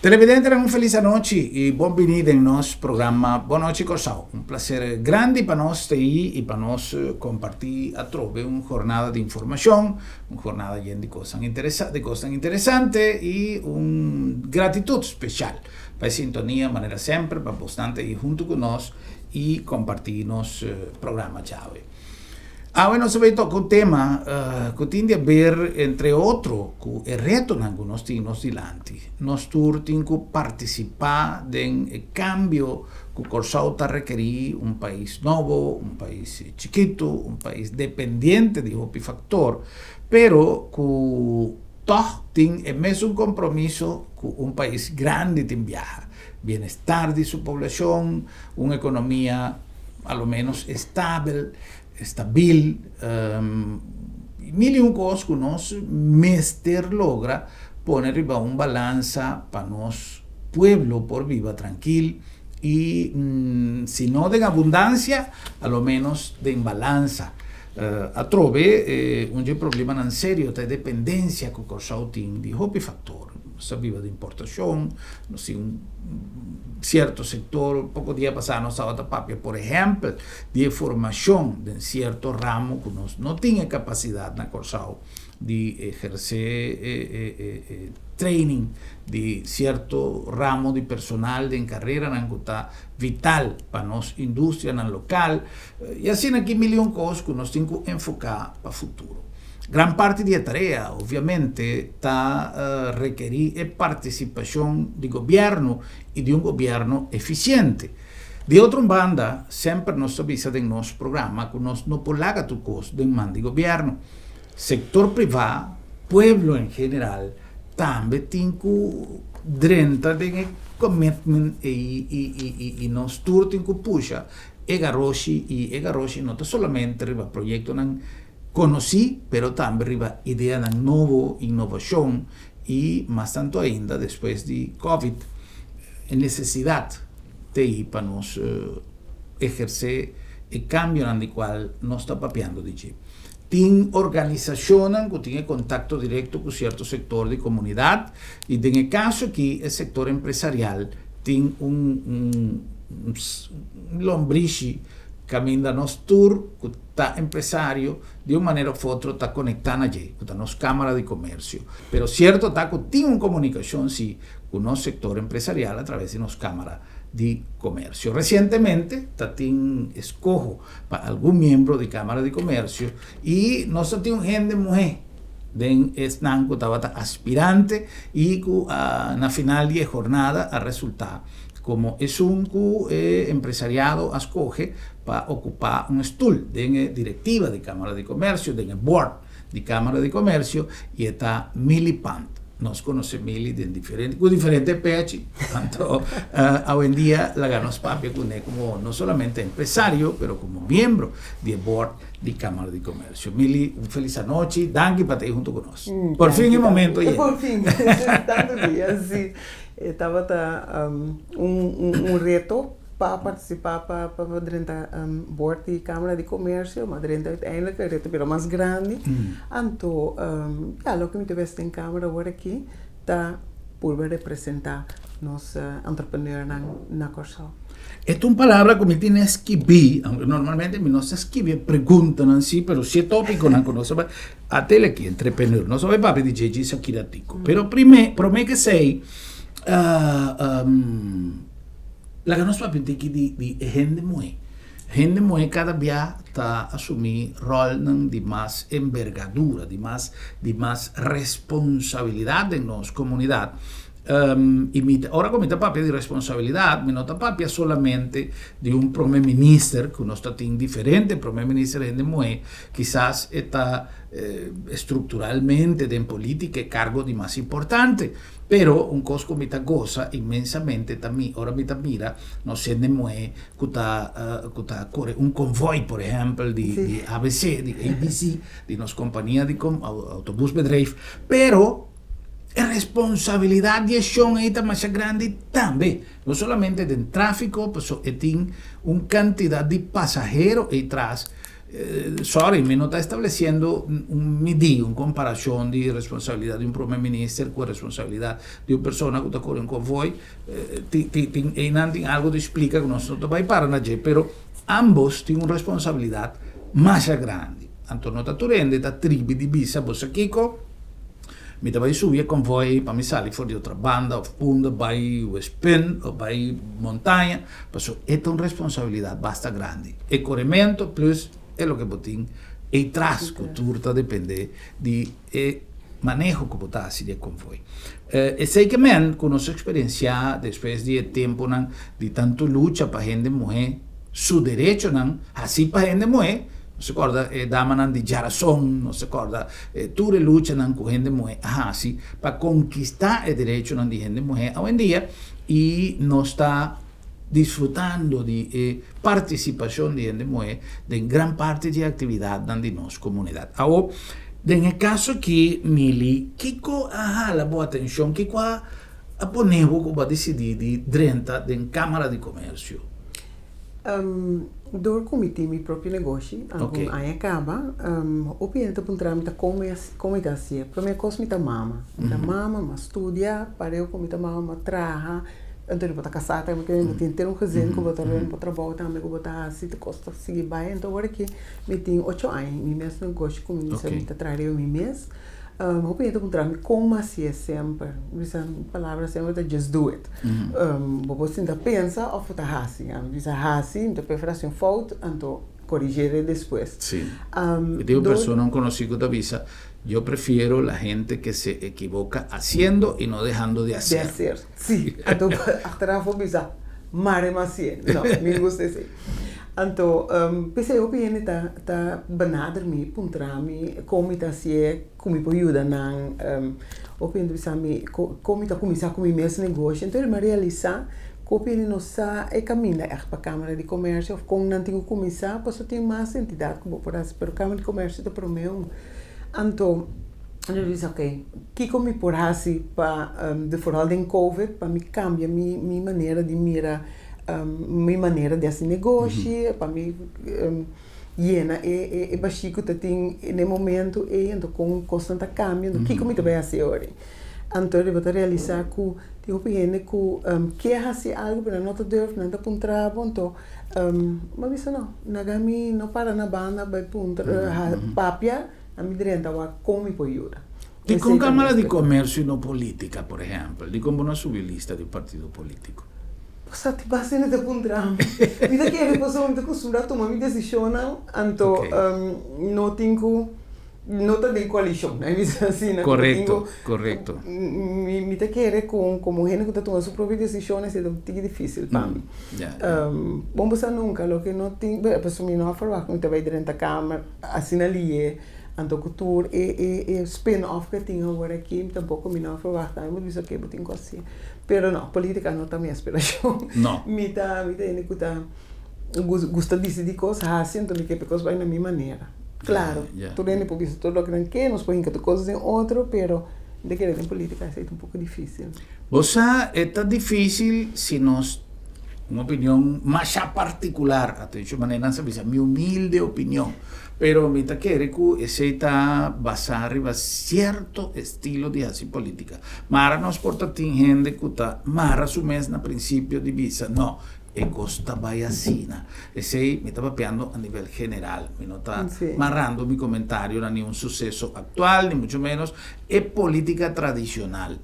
Televidentenan, un felis anochi i bon bini den nos programa Bon Nochi Kòrsou. Un plaser grandi pa nos ta ei i pa nos kompartí atrobe un jornada di informashon, un jornada yen di kosnan interesa di kosnan interesante i un gratitut speshal pa e sintonia manera semper pa bosnan ta ei huntu ku nos i kompartí nos programa djawe. Awe nos a bay toca un tema cu tin di haber entre otro cu e retonan cu nos tin nos dilanti. Nos tur tin cu participa den e cambio cu Corsou ta rekeri, un pais nobo, un pais chikito, un pais dependiente di hopi factor, pero cu tog tin e mesun compromiso cu un pais grandi tin biaha, bienestar di su poblacion, un economia a lo menos estabel, estabil, mil y un cos cu nos mester logra pone riba un balansa pa nos pueblo por biba trankil y si no den abundancia, a lo menos den balansa. Atrobe un dje problemanan serio ta e dependencia cu Corsou tin di hopi factor. Nos ta biba di importacion, nos tin un cierto sector, poco dia pasa nos tabata papia por ehempel di e formacion den cierto ramo cu nos no tin e capacidad na Corsou di eherce e training di cierto ramo di personal den careranan cu ta vital pa nos industrianan local y asina aki mil y un cos cu nos tin cu enfoca pa futuro. Gran parti di e tarea, obviamente, ta rekerí e partisipashon di gobièrnu i di un gobièrnu efisiente. Di otro un banda, semper nos ta bisa den nos programa ku nos no por laga tur kos den man di gobièrnu. Sektor privá, pueblo en general, tambe tin ku drenta den e commitment ei i nos tur tin ku pusha e garoshi i e garoshi no ta solamente riba proyektonan Konosí, pero tambe riba ideanan nobo, innovashon i mas tantu ainda despues di Covid, e nesesidat t'ei pa nos ehersé e kambionan di kual nos ta papiando di dje. Tin organisashonnan ku tin e kontakto direkto ku sierto sektor di komunidat i den e kaso aki e sektor empresarial tin un un lombrishi kaminda nos tur ku ta empresario di un manera of otro ta conecta na dje, cu ta nos Camara di Comercio. Pero cierto ta cu tin un comunicacion si cu nos sector empresarial a traves di nos Camara di Comercio. Recientemente ta tin escoho pa algun miembro di Camara di Comercio y nos ta tin un hende muhe den esnan cu tabata aspirante y cu na final di e jornada a resulta como esun cu e empresariado a scoge pa okupá un stul den e direktiva di Kámara di Komersio, den e board di Kámara di Komersio, i e ta Milly Pant. Nos konosé Milly den diferente, ku diferente pechi, anto awendia laga nos papia kuné komo no solamente empresario, pero komo miembro di e board di Kámara di Komersio. Milly, un felis anochi, danki pa ta ei huntu ku nos. Por fin e momento yega. Por fin, tantu dia, si. E tabata un reto pa partisipá pa pa drenta bord di Kámara di Komersio, ma drenta uiteindelijk e reto bira mas grandi. Anto ya loke mi ta bes den Kámara awor aki ta purba representá nos entrepreneurnan na Kòrsou. E ta un palabra ku mi tin a skibí, aunke normalmente mi no sa skibi e preguntanan si, pero si e tópikonan ku nos ta bai atele aki, entrepreneur. Nos a bai papia di dje djis aki ratico. Pero prime, promé ke esei, Laga nos papia un tiki di di e hende muhé. Hende muhé kada bia ta asumí ròlnan di mas embergadura, di mas di mas responsabilidat den nos komunidat. I mi ta ora ku mi ta papia di responsabilidat mi no ta papia solamente di un prome minister ku nos ta tin diferente prome minister hende muhé kisas e ta strukturalmente den politika e kargo di mas importante. Pero un kos ku mi ta gosa inmensamente ta mi ora mi ta mira nos hende muhé ku ta ku ta kore un konvoi por ehèmpel di di abc di abc di nos kompania di autobusbedrijf pero e responsabilidat di e shon ei ta masha grandi tambe no solamente den trafiko paso e tin un kantidat di pasahero ei tras. Sorry, mi no ta estableciendo un midi, un comparacion di responsabilidad di un prome minister cu e responsabilidad di un persona cu ta core un convoy. Tin einan tin algo di splica cu nos no ta bay para na dje, pero ambos tin un responsabilidad masha grandi. Anto no ta tur hende ta tribi di bisa bo sa kico, mi ta bai subi e konvoi ei pa mi sali for di otra banda of punda bai Westpunt of bai Montaña, pasobra e ta un responsabilidat basta grandi. E korementu plus e loke bo tin ei tras ku tur ta depende di e maneho ku bo ta hasi di e konvoi. Esei ke men ku nos eksperensiá despues di e tempunan di tantu lucha pa hende muhé su derechonan hasi pa hende muhé, nos ta kòrda e damanan di Djarason, nos ta kòrda tur e luchanan ku hende muhé a hasi pa konkistá e derechonan di hende muhé awendia i nos ta disfrutando di e partisipashon di hende muhé den gran parti di e aktividatnan di nos komunidat. Awor, den e kaso aki, Mili, kiko a hala bo atenshon, kiko a a pone bo ku bo a disidí di drenta den Kámara di Komersio? Dor ku mi tin mi propio negoshi, algun aña kaba, hopi hende ta puntra mi ta kon mi kon mi ta hasié. Promé kos mi ta mama. Mi ta mama, mi a studia, pareu ku mi ta mama, mi a traha, anto bo ta kasá tambe, bo tin henter un gezin ku bo ta run, bo trabou tambe ku bo ta hasi, tur kos ta sigui bai. Anto awor aki mi tin ocho aña, mi mes negoshi ku mi ta traha riba mi mes. Hopi hende ta puntra mi kon mi hasié semper. Mi bisa mi palabra semper ta just do it. Bo por sinta pensa òf bo ta hasi. Mi bisa hasi, mi ta preferá hasi un fout anto koriger'e despues. Sí. Mi tin un persona, un konosí ku ta bisa, Yo prefiero la gente que se equivoca haciendo y no dejando de hacer. De hacer, sí. Anto achteraf bo bisa, mare mi hasié. No, mi gusta esei. Anto, p'esei hopi hende ta ta benader mi, puntra mi kon mi ta hasié, ku mi por yuda nan. Hopi hende bisa mi kon mi ta kuminsá ku mi mes negoshi. Entonces mi a realisá ku hopi hende no sa e kaminda ègt pa Kámara di Komèrsio òf kon nan tin ku kuminsá, pasobra tin mas entidat ku bo por hasi, pero Kámara di Komèrsio ta promé un. Anto, mi bisa oke, kiko mi por hasi pa, vooral den covid, pa mi kambia mi mi manera di mira. Mi manera di hasi negoshi, pa mi yena e bashí ku ta tin na e momento ei, anto kon kosnan ta kambia, anto kiko mi ta bai hasi awor ei. Anto riba ta realisá ku tin hopi hende ku ke hasi algu pero nan no ta durf, nan ta puntra bo, anto mi a bisa no, naga mi no para na banda bai puntra, papia, ami drenta wak kon mi por yuda. Dikon Kámara di Komersio i no polítika, por ehèmpel? Dikon bo no a subi lista di un partido polítiko? Bo sa ti basta hende ta puntra mi. Mi ta kere pasobra mi ta kustumbrá tuma mi desishonnan, anto no tin ku no ta den koalishon, mi bisa asina. Korekto, korekto. Mi ta kere ku komo hende ku ta tuma su propio desishon esei ta un tiki difísil pa mi. Bon bo sa nunka loke no tin, pasobra mi no a ferwagt ku mi ta bai drenta kamer asina lié. Anto ku tur e e e spin off ku e tin awor aki mi tampoko mi no a ferwagt tambe bo bisa oke bo tin ku hasi pero no politika no ta mi aspirashon No. mi ta mi ta hende ku ta gusta disidi kos hasi anto mi ke pa e kos bai na mi manera klaro tur hende por bisa tur loke nan ke nos por hinka tur kos den otro pero mi ta kere den politika esei ta un poko difisil. Bo sa e ta difisil si nos un opinion masha partikular atenshon manera nan sa bisa mi humilde opinion. Pero mi ta kere ku esei ta basá riba sierto estilo di hasi polítika. Mara nos por ta tin hende ku ta mara su mes na prinsipio di bisa, no, e kos ta bai asina. Esei mi ta papiando a nivel general, mi no ta marando mi komentario na niun suseso aktual, ni mucho ménos e polítika tradishonal.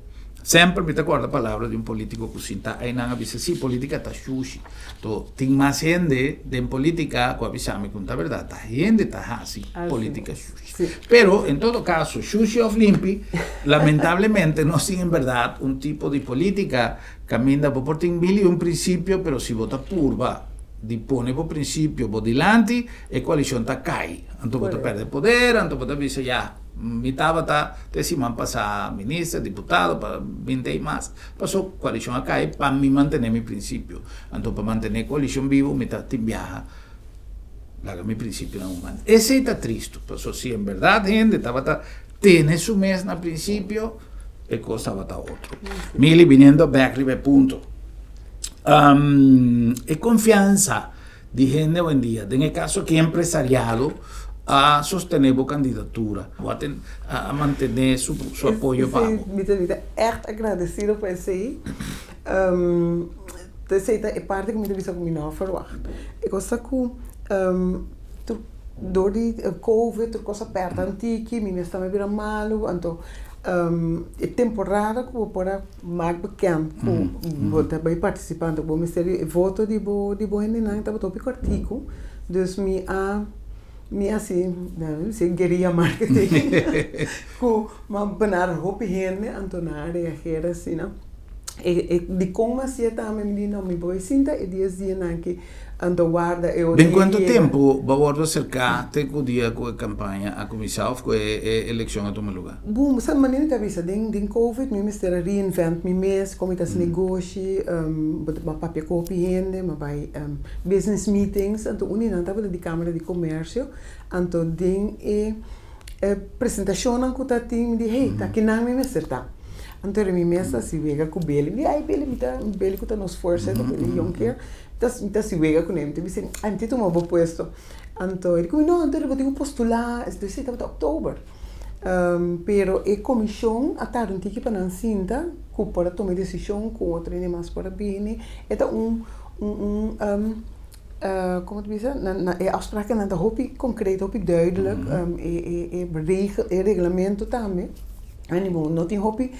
Semper mi ta kòrda palabra di un polítiko ku sinta einan a bisa, sí, polítika ta shushi. To tin mas hende den polítika ku a bisa mi ku ta bèrdat, ta hende ta hasi polítika shushi. Pero en todo kaso, shushi òf limpi, lamentablemente nos tin en bèrdat un tipo di polítika kaminda bo por tin mil i un prinsipio, pero si bo ta purba di pone bo prinsipio bo dilanti, e koalishon ta kai. Anto bo ta pèrdè poder, anto bo ta bisa ya. Mi tabata te siman pasá minister, diputado pa binte i mas. Paso koalishon a kai pa mi mantené mi prinsipio. Anto pa mantené koalishon bibu mi ta tin biaha laga mi prinsipionan un banda. Esei ta tristu, paso si en bèrdat hende tabata tene su mes na prinsipio, e kos tabata otro. Mili, biniendo bèk riba e punto, e konfiansa. di hende awendia, den e kaso aki empresariado, a sostené bo kandidatura. Bo a ten a mantené su su apoyo pa bo. Mi ta mi ta ègt agradesido pa esei. Ta esei ta e parti ku mi ta bisa ku mi no a ferwagt. E kos ta ku tur dor di covid tur kos a pèrta un tiki, mi mes tambe a bira malu, anto e temporada ku bo por a mak bekend ku bo ta bai partisipá anto bo mester di e voto di bo di bo hendenan tabata hopi kòrtiku, dus mi a mi a hasi guerilla marketing ku mi a benader hopi hende anto nan a reageer asina. E e dikon mi a hasié tambe mi di no mi por bai sinta e dies dianan aki anto warda e otro Den dia kuantu yega. tempu bo a wòrdu aserká te ku dia ku e kampaña a kuminsá òf ku e e elekshon a tuma lugá? Bon, sa manera mi ta bisa den den covid mi mester a reinvent mi mes kon mi ta hasi negoshi, bo ta papia ku hopi hende, mi a bai business meetings anto un di nan tabata di Kamara di Komersio anto den e E presentashonnan ku ta tin mi di hey ta kinan mi mester ta. Anto mi mes ta hasi wega ku Beli. Mi di ay Beli mi ta Beli ku ta nos voorzitter Beli Jonker mi ta hasi wega kuné mi ta bisa ay mi tin tuma bo puesto. Anto e di ku mi no anto bo tin ku postulá esei tabata oktober. Pero e komishon a tarda un tiki pa nan sinta ku por a tuma e desishon ku otro hende mas por a bini. E ta un un un. Como ta bisa, na e afsprakennan ta hopi concreto, hopi duidelijk, e regel, e reglamento tambe, en bo no tin hopi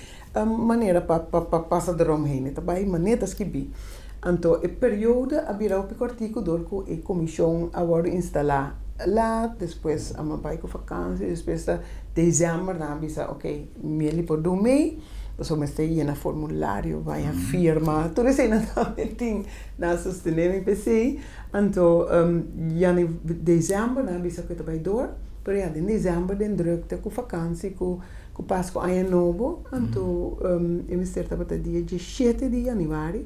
manera pa pa pasa deromheen, e ta bai manera ta skibi. Anto e periodo a bira hopi kortiku dor ku e komishon a wòrdu instalá laat, despues a bai ku vakansi, despues ta desèmber nan a bisa oke mi por dun mei, pasobra mester yena formulario, bai a firma, tur eseinan tambe tin. Nan a sostené mi p'esei. Anto yane desèmber nan a bisa ku e ta bai dor, pero ya den desèmber den drùkte ku fakansi ku ku Pasku Aña Nobo, anto e mester tabata dia dieshete di yanüari,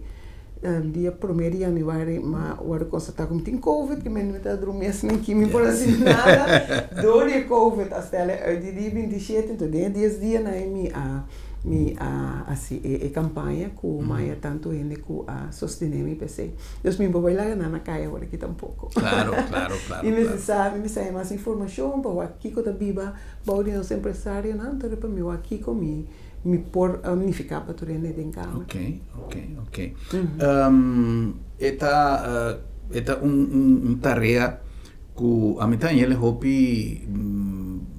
dia promé di yanüari m'a wòrdu konstatá ku mi tin covid, ku mi no ta drumi asina aki mi por hasi nada dor di e covid a stèl e ùit di dia bintishete, anto den e dies dianan mi a Mi a hasi e campaña cu maya tanto hende cu a sostene mi p'esey. Dus mi bo bay laga nan na caya awor aki tampoco. Claro, claro, claro. Mi mester sa, mi mester haya mas informacion pa wak kico ta biba bou di nos empresarionan, anto pa mi wak kico mi mi por nifica pa tur hende den Kamer. Ok, ok, ok. E ta e ta un un tarea Ku a mi ta haña el hopi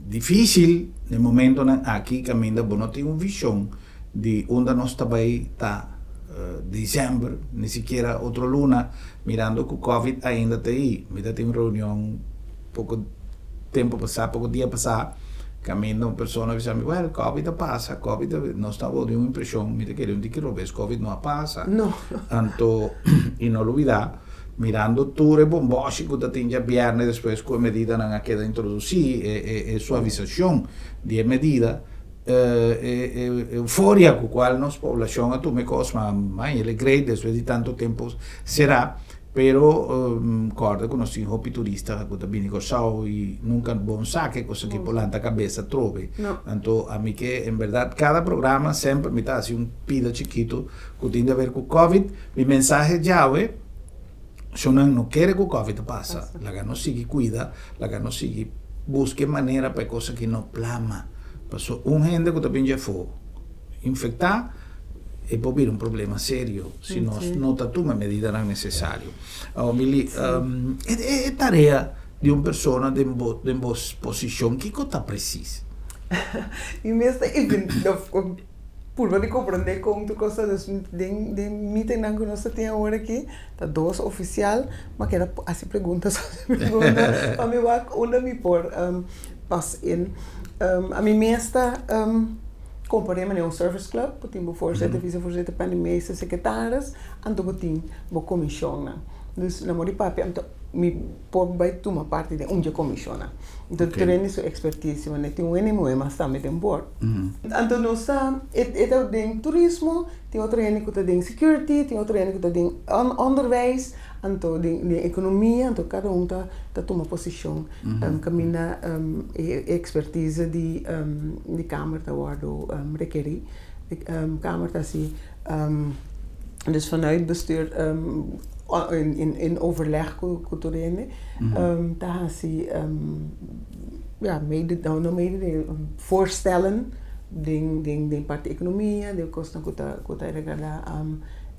difísil den momentonan aki kaminda bo no tin un vishon di unda nos ta bai ta desèmber, ni sikiera otro luna, mirando ku covid ainda ta ei. Mi ta tin un reunion poko tempu pasá, poko dia pasá, kaminda un persona a bisa mi, wèl, covid a pasa, covid a, nos tabata di un impreshon, mi ta kere un tiki robes, covid no a pasa. Anto, i no lubidá. Mirando tur e bomboshi ku ta tin djabièrnè despues ku e medidanan a keda introdusí, e suavisashon di e medida, e euforia ku kual nos poblashon a tuma e kos, ma mai el e grei despues di tantu tempu será, pero kòrda ku nos tin hopi turista ku ta bini Kòrsou i nunka bon sa ke kos aki por lanta kabes atrobe. Anto ami ke en bèrdat kada programa semper mi ta hasi un pida chikitu ku tin di haber ku covid. Mi mensahe djawe, Shonnan no kere ku covid ta pasa, laga nos sigui kuida, laga nos sigui buska e manera pa e kos aki no plama. Paso un hende ku ta bin djafó infektá, e por bira un problema serio si nos no ta tuma e medidanan nesesario. Awor Mili, e tarea di un persona den bo den bo posishon kiko ta presis? Mi mes ta Purba di comprende con tur cos ta dus den den meetingnan cu nos ta tin awor aki ta dos oficial ma keda haci pregunta sobre pregunta pa mi wak unda mi por pas in. Ami mes ta compone manera un service club bo tin bo voorzitter, vicevoorzitter, penningmeester, secretaris anto bo tin bo comisionnan. Dus na modo di papia anto mi por bai tuma parti den un dje comisionnan. Anto tur hende su experticia manera tin un hende muhe mas tambe den board. Anto nos ta e ta den turismo, tin otro hende ku ta den security, tin otro hende ku ta den onderwijs, anto den ekonomia, anto kada un ta ta tuma posishon kaminda e ekspertise di di kamer ta wòrdu rekerí. Kamer ta hasi dus vanuit bestuur. In overleg ku tur hende ta hasi, ya, mede, no, no mede, voorstellen den parti ekonomia, den kosnan ku ta regarda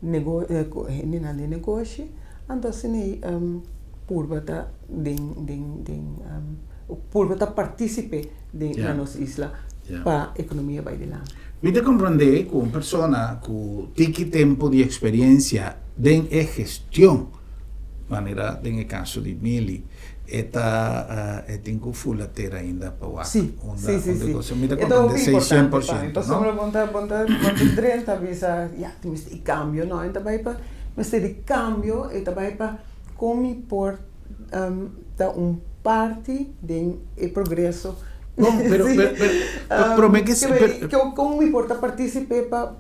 hendenan den negoshi. Anto asina ei purba ta den purba ta partisipe den na nos isla pa ekonomia bai dilanti. Mi ta komprondé ku un persona ku tiki tempu di eksperensia den e gestion, manera den e kaso di Mili, e ta e tin ku fula tera ainda pa wak unda unda e kos. Mi ta E ta komprondé hopi esei shen importante por pa mi, shento, no? pasobra bo ta drenta bisa, ya, tin mester di kambio, no, e ta bai pa mester di kambio, e ta bai pa kon mi por ta un parti den e progreso. Bon, pero pero pero prome ke pero Kon mi por ta partisipe pa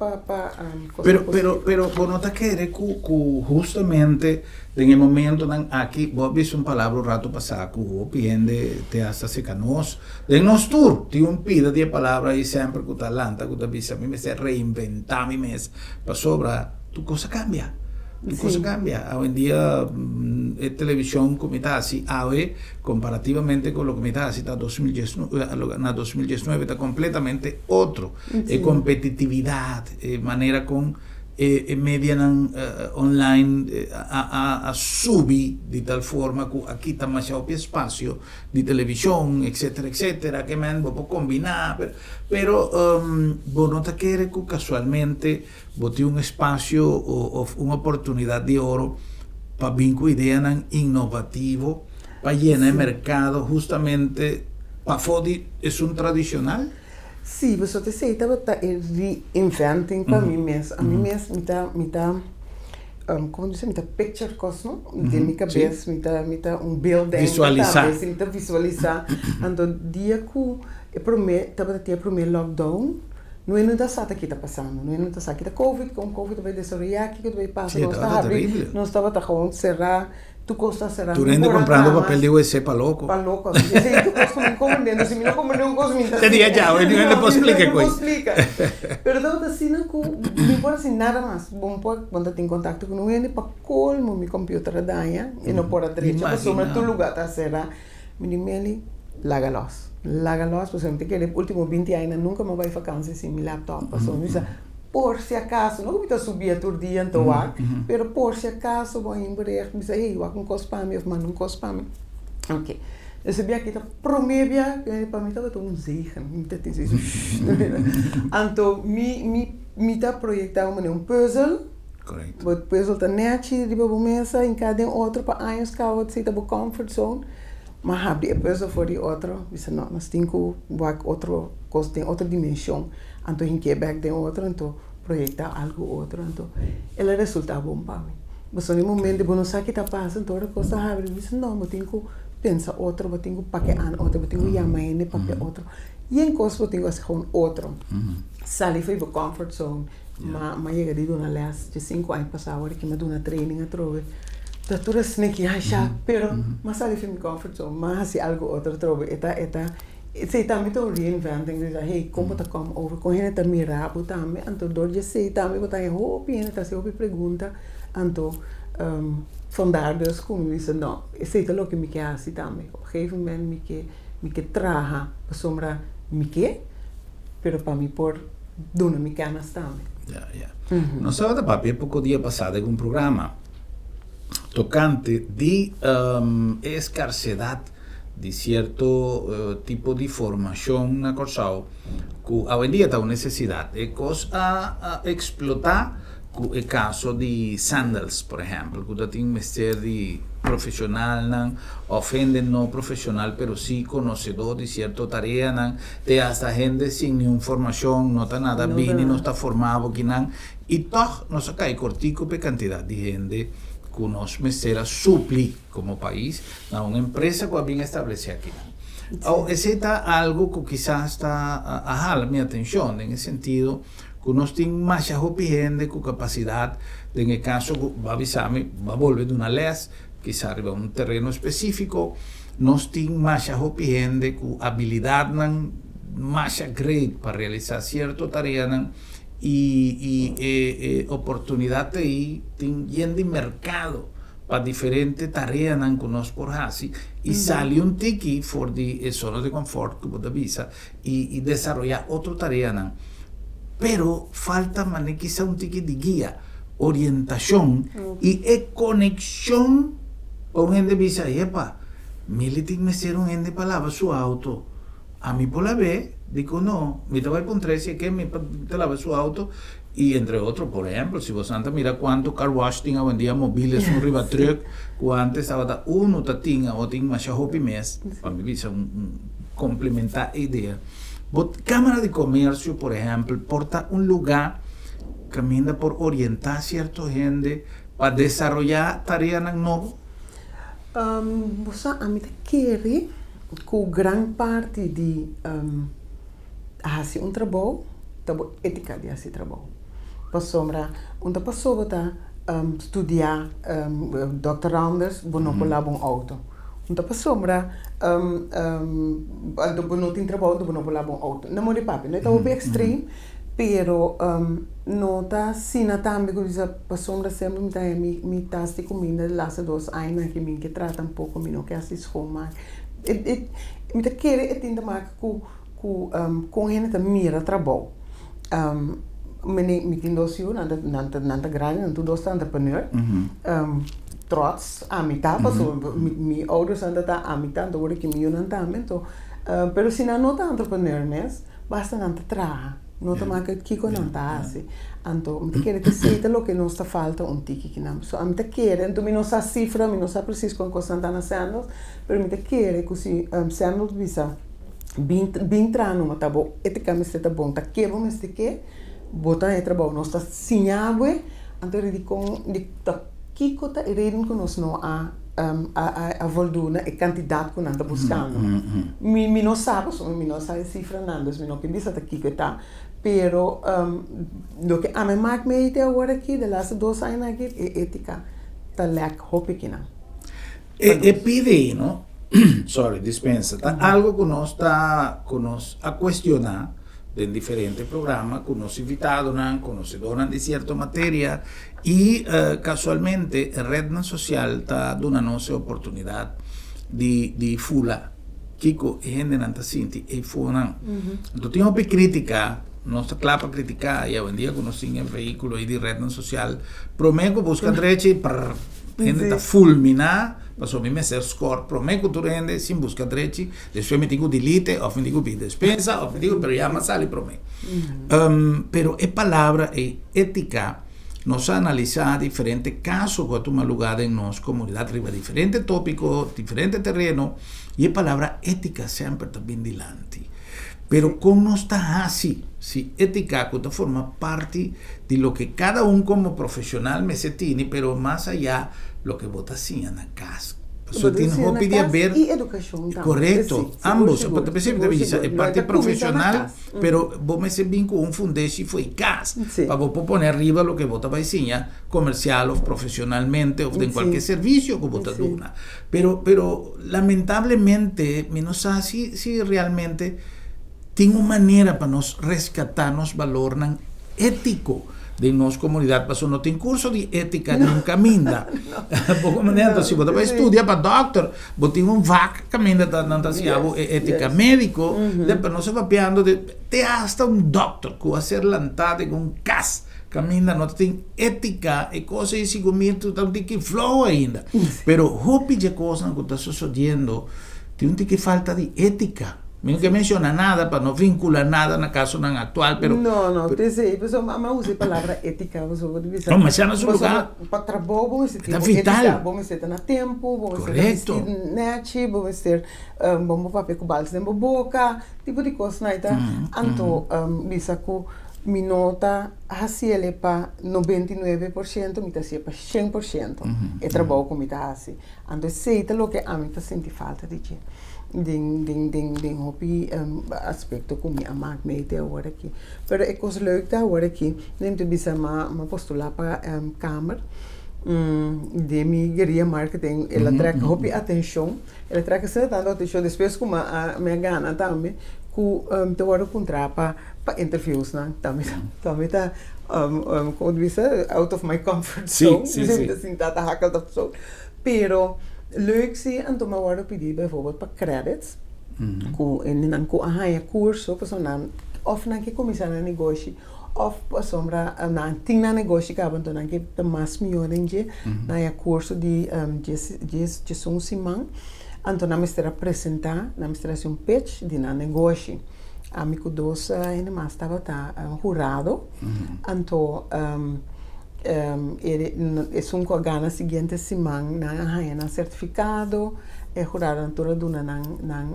kos Pero pero positivo. Pero bo no ta kere ku hustamente den e momentonan aki, bo a bisa un palabra un rato pasá ku hopi hende te hasta seka nos, den nos tur tin un pida di e palabra ei semper ku ta lanta ku ta bisa mi mester reinventá mi mes pasobra tur kos a kambia, tur kos a kambia. Awendia e televishon ku mi ta hasi awe komparativamente ku loke mi ta hasi ta 2019 na 2019 ta kompletamente otro. E kompetitividat, e manera kon e medianan online a subi di tal forma ku a kita masha hopi espasio di televishon etcetera etcetera ke men bo por kombiná pero bo no ta kere ku kasualmente bo tin un espasio òf un oportunidat di oro pa bin ku ideanan innovativo pa yena e merkado hustamente pafó di esun tradishonal? Sí, pasobra esei tabata e reinventing pa mi mes. Ami mes mi ta, komo bisa, mi ta picture kos, no? Den mi kabes mi ta un beelddenker. Visualisá. Tambe, sí, mi ta visualisá. Anto dia ku e promé tabata tin e promé lockdown, no e no ta sa ta ki ta pasando, no e no ta sa ki ta covid, kon covid ta bai desaroyá, kiko ta bai pasa. Sí, Nos ta tabata habri, terrible. nos tabata gewoon será, tur kos ta será. Tur hende Por comprando acá papel mas di WC pa loko. Pa loko. Esei tur kos ku mi komprendé. Si mi no komprendé un kos, mi ta Te dia djawe, ni hende por splika no por koi. splika. Pero tabata asina ku mi por hasi nada mas. Bo por, bo ta tin kontakto ku un hende, pa kolmo mi computer a daña i no por a drecha pasobra Imagina. Tur lugá ta será. Mi di Meli, laga los. Laga los, pasobra mi ta kere último 20 aña nunka mi a bai vakansi sin mi laptop. Pasobra mi bisa, por si acaso, no ku mi ta subia tur dia anto wak, pero por si acaso bo haña un bericht, mi bisa, hey, wak un kos pa mi òf manda un kos pa mi. Ok. Ese bia aki ta promé bia, pa mi tabata un zegen. Mi ta tin Anto mi ta proyektá un manera un pùzel. Correcto. Bo pùzel ta nèchi riba bo mesa, hinká den otro pa años kaba esei ta bo comfort zone. Ma habri e pùzel for di otro, bisa no, nos tin ku wak otro kos den otro dimenshon. Anto hink'é bèk den otro, anto proyektá algu otro, anto el a resultá bon pa mi. Pasobra den momento bo no sa ki ta pasa, anto ora kos ta habri bo bisa no, bo tin ku pensa otro, bo tin ku papia an otro, bo tin ku yama hende papia otro. Yen kos bo tin ku hasi gewoon otro. Sali for di bo comfort zone. M'a yega di duna lès 15 aña pasá, ora ku m'a duna training atrobe. Ta tur asina ki hasha, pero m'a sali for di mi comfort zone, m'a hasi algu otro atrobe. E ta esei tambe ta un reinventing, bisa hey, kon bo ta come over, kon hende ta mira bo tambe, anto dor di esei tambe bo ta haña hopi hende ta hasi hopi pregunta, anto vandaar dus ku mi bisa no, esei ta loke mi ke hasi tambe. Op een gegeven moment mi ke traha pasobra mi ke, pero pa mi por duna mi kennis tambe. Ja. Nos tabata papia poko dia pasá den un programa tokante di e eskarsedat di sierto tipo di formashon na Kòrsou ku awendia ta un nesesidat. E kos a eksplotá ku e kaso di Sandals, por ehèmpel, ku ta tin mester di profeshonalnan òf hende no profeshonal pero sí konosedó di sierto tareanan, te asta hende sin niun formashon, no ta nada bini, no ta formá bo kinan, i tòg nos a kai kortiku pa e kantidat di hende ku nos mester a supli komo pais na un empresa ku a bin establesé akinan. Awo, esei ta algu ku kisas ta a hala mi atenshon den e sentido ku nos tin masha hopi hende ku kapasidat, den e kaso ku bo a bisa mi bo a bolbe duna lès, kisa riba un tereno spesífiko, nos tin masha hopi hende ku abilidatnan masha great pa realisá sierto tareanan i e oportunidat ei tin yen di merkado. pa diferente tareanan ku nos por hasi i sali un tiki for di e zona di confort ku bo ta bisa i desaroyá otro tareanan. Pero falta manera kisa un tiki di guia, orientashon i e konekshon pa un hende bisa, Yepa, mi tin mester un hende pa laba su auto. Ami por lab'é? Dikon no? Mi ta bai puntr'é si e ke mi pa ta laba su auto. I entre otro, por ehempel, si bosan ta mira kuantu car wash tin awendia mobil esun riba truck ku antes tabata unu ta tin awo tin masha hopi mes, pa mi bisa un un komplementá e idea. Bo Kámara di Komersio, por ehempel, por ta un lugá kaminda por orientá sierto hende pa desaroyá tareanan nobo? Bo sa, ami ta kere ku gran parti di hasi un trabou ta bo étika di hasi trabou. Pasobra un ta paso bo ta studia dòkter Anders bo no por laba un outo. Un ta pasobra anto bo no tin trabou anto bo no por laba un outo. Na modo di papia no e ta hopi extreme pero no ta asina tambe ku bisa pasobra semper mi ta haña mi tas di kuminda di laatste dos añanan ke mi ke traha tampoko mi no ke hasi schoonmaak. Mi ta kere e tin te maka ku ku kon hende ta mira trabou. Mi tin dos yu, nan ta nan ta nan ta grandi, nan tur dos ta entrepreneur. Trots ami ta pasobra mi oudersnan ta ta ami ta, anto ora ki mi yunan tambe anto pero si nan no ta entrepreneur mes basta nan ta traha, no ta maka kiko nan ta hasi. Anto mi ta kere ku esei ta loke nos ta falta un tiki kinan. So ami ta kere, anto mi no sa sifra, mi no sa presis kon kosnan ta na Sandals, pero mi ta kere ku si Sandals bisa bin bin traha numa ta bo etica mester ta bon, ta ke bo mester ke, bo ta haña trabou, nos ta siña bo e, anto di dikon di ta kiko ta e reden ku nos no a a voldu na e kantidat ku nan ta buskando. Mi mi no sa pasobra mi no sa e sifranan, dus mi no ke bisa ta kiko e ta, pero loke ami a mak mei te awor aki de laatste dos añanan aki e etica ta lek hopi kinan. E pidi, no? Sorry, dispensa. Ta algo ku nos ta, ku nos a kuestioná den diferente programa ku nos invitadonan, konosedornan di sierto materia i kasualmente rednan sosial ta duna nos e oportunidat di di fula kiko e hendenan ta sinti eifonan. Anto tin hopi krítika, nos ta kla pa kritiká i awendia ku nos tin e vehíkulo ei di rednan sosial, promé ku buska drechi, prrr. Hende ta fulminá pasobra mi mester score promé ku tur hende sin buska drechi, despues mi tin ku delete òf mi tin ku pidi despensa òf mi tin ku, pero ya mi a sali promé. Pero e palabra ei étika nos a analisá diferente kaso ku a tuma lugá den nos komunidat riba diferente tópiko, diferente tereno i e palabra étika semper ta bin dilanti. Pero kon nos ta hasi si étika ku ta forma parti di loke kada un komo profeshonal mester tini, pero mas ayá loke bo ta siña na kas. Pasobra tin hopi di haber. I edukashon tambe. Korekto, ambos. Bo ta pensa mi ta bisa e parti profeshonal, pero bo mester bin ku un fundeshi for e kas pa bo por pone ariba loke bo ta bai siña komersial òf profeshonalmente òf den kualke servisio ku bo ta duna. Pero, pero lamentablemente mi no sa si si realmente tin un manera pa nos reskatá nos balornan étiko den nos komunidat pasobra no tin kurso di étika niun kaminda. Poko manera anto si bo ta bai studia pa dòkter bo tin un vak kaminda ta nan ta siña bo e étika médiko pero nos a papiando di te asta un dòkter ku a ser lantá den un kas kaminda no ta tin étika e kos ei sigur mi ta un tiki flou ainda pero hopi dje kosnan ku ta sosodiendo tin un tiki falta di étika. Mi no ke menciona nada pa no vincula nada na casonan actual, pero. No, no, p'esei, pasobra mi a usa e palabra etica, pasobra bo ta bisa. No, ma esei na su lugar. Pasobra pa trabou bo mester tin bo etica, bo mester ta na tempu, bo mester ta bisti nechi, bo mester bo no papia ku bals den bo boka, tipo di kosnan ei ta. Anto bisa ku mi no ta hasiel e pa 99%, mi ta hasiel pa 100% e trabou ku mi ta hasi. Anto esei ta loke ami ta sinti falta di dje den den den den hopi aspekto ku mi a mak mee te awor aki. Pero e kos leuk ta awor aki, mi ta bisa mi a postulá pa kamer den mi gueria marketing el a trek hopi atenshon, el a trek asina tantu atenshon despues ku mi a mi a gana tambe. ku ta wòrdu puntrá pa pa interviewsnan tambe tambe ta komo ta bisa out of my comfort zone mi ta sinta ta hakkel ta so pero leuk si anto mi a wòrdu pidi bijvoorbeeld pa credits ku hendenan ku a haña kurso pasobra nan òf nan ke kuminsá nan negoshi òf pasobra nan tin nan negoshi kaba anto nan ke ta mas mihó den dje nan haña kurso di djesun siman anto nan mester a presentá nan mester a hasi un pitch di nan negoshi ami ku dos hende mas tabata hurado anto esun ku a gana siguiente siman nan a haña nan sertifikado e huradonan tur a duna nan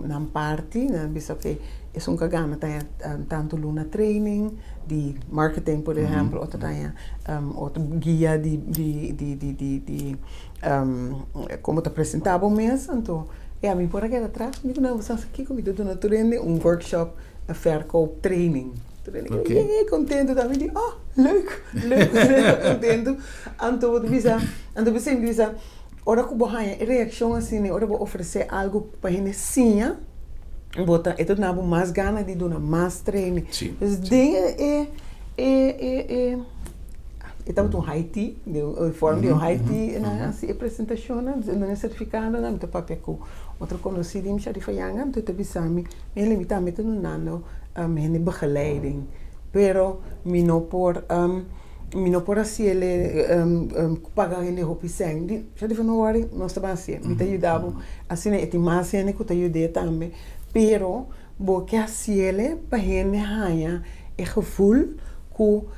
nan parti nan a bisa oke esun ku a gana ta haña tantu luna training di marketing por ehempel otro ta haña otro guia di di komo ta presentá bo mes anto e ami por a keda atras mi ku nan bo sa kiko mi ta duna tur hende un workshop verkoop training tur hende keda yee kontentu ta mi di oh leuk leuk kontentu anto bo ta bisa anto bo siempre bisa ora ku bo haña e reakshon asina ora bo ofresé algu pa hende siña bo ta e ta duna bo mas gana di duna mas training dus den e e e E tabata un high tea, den un forma di un high tea nan a hasi e presentashonnan, dus nan e sertifikadonan, mi ta papia ku otro konosí di mi Sharifa Yanga, anto e ta bisa mi, Meli mi tambe ta dunando hende begeleiding, pero mi no por mi no por hasiel paga hende hopi sèn. Di Sharifa no wòri, nos ta ban hasié, mi ta yuda bo, asina e tin mas hende ku ta yud'é tambe, pero Bo ke hasiele pa hende haña e gevoel ku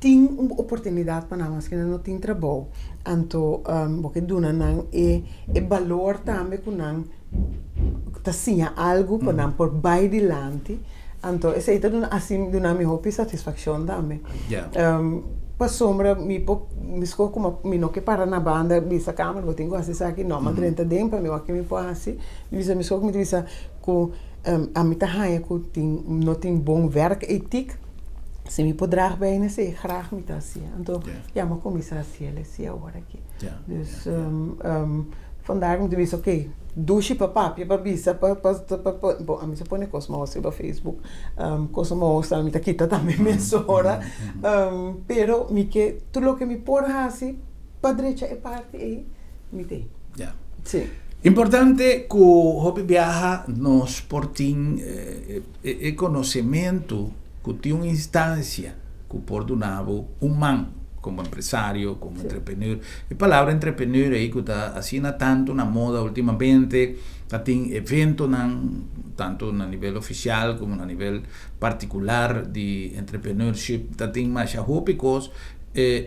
tin un oportunidat pa nan maske nan no tin trabou. Anto bo ke duna nan e e balor tambe ku nan ta siña algu pa nan por bai dilanti. Anto esei ta duna asi duna mi hopi satisfakshon tambe. Pasobra mi por mi skohe kuma mi no ke para na banda bisa kamer bo tin ku hasi esaki no mi a drenta den pa mi wak ke mi por hasi. Mi bisa mi skohe mi ta bisa. Ku ami ta haña ku tin no tin bon werkethiek, si mi por draag bij na esei graag mi ta hasié. Anto ya mi a kuminsá hasié el esei awor aki. Dus vandaar ku mi ta bisa oke, dushi pa papia pa bisa pa pa pa bon ami sa pone kos maos riba Facebook, kos maos mi ta kita tambe mesora, pero mi ke tur loke mi por hasi pa drecha e parti ei. Mi tin. Ya. Sí. Importante ku hopi biaha nos por tin e konosementu ku tin un instansia ku por duna bo un man komo empresario, komo entrepreneur. E palabra entrepreneur ei ku ta asina tantu na moda ultimamente, ta tin eventonan tantu na nivel ofisial komo na nivel partikular di entrepreneurship, ta tin masha hopi kos.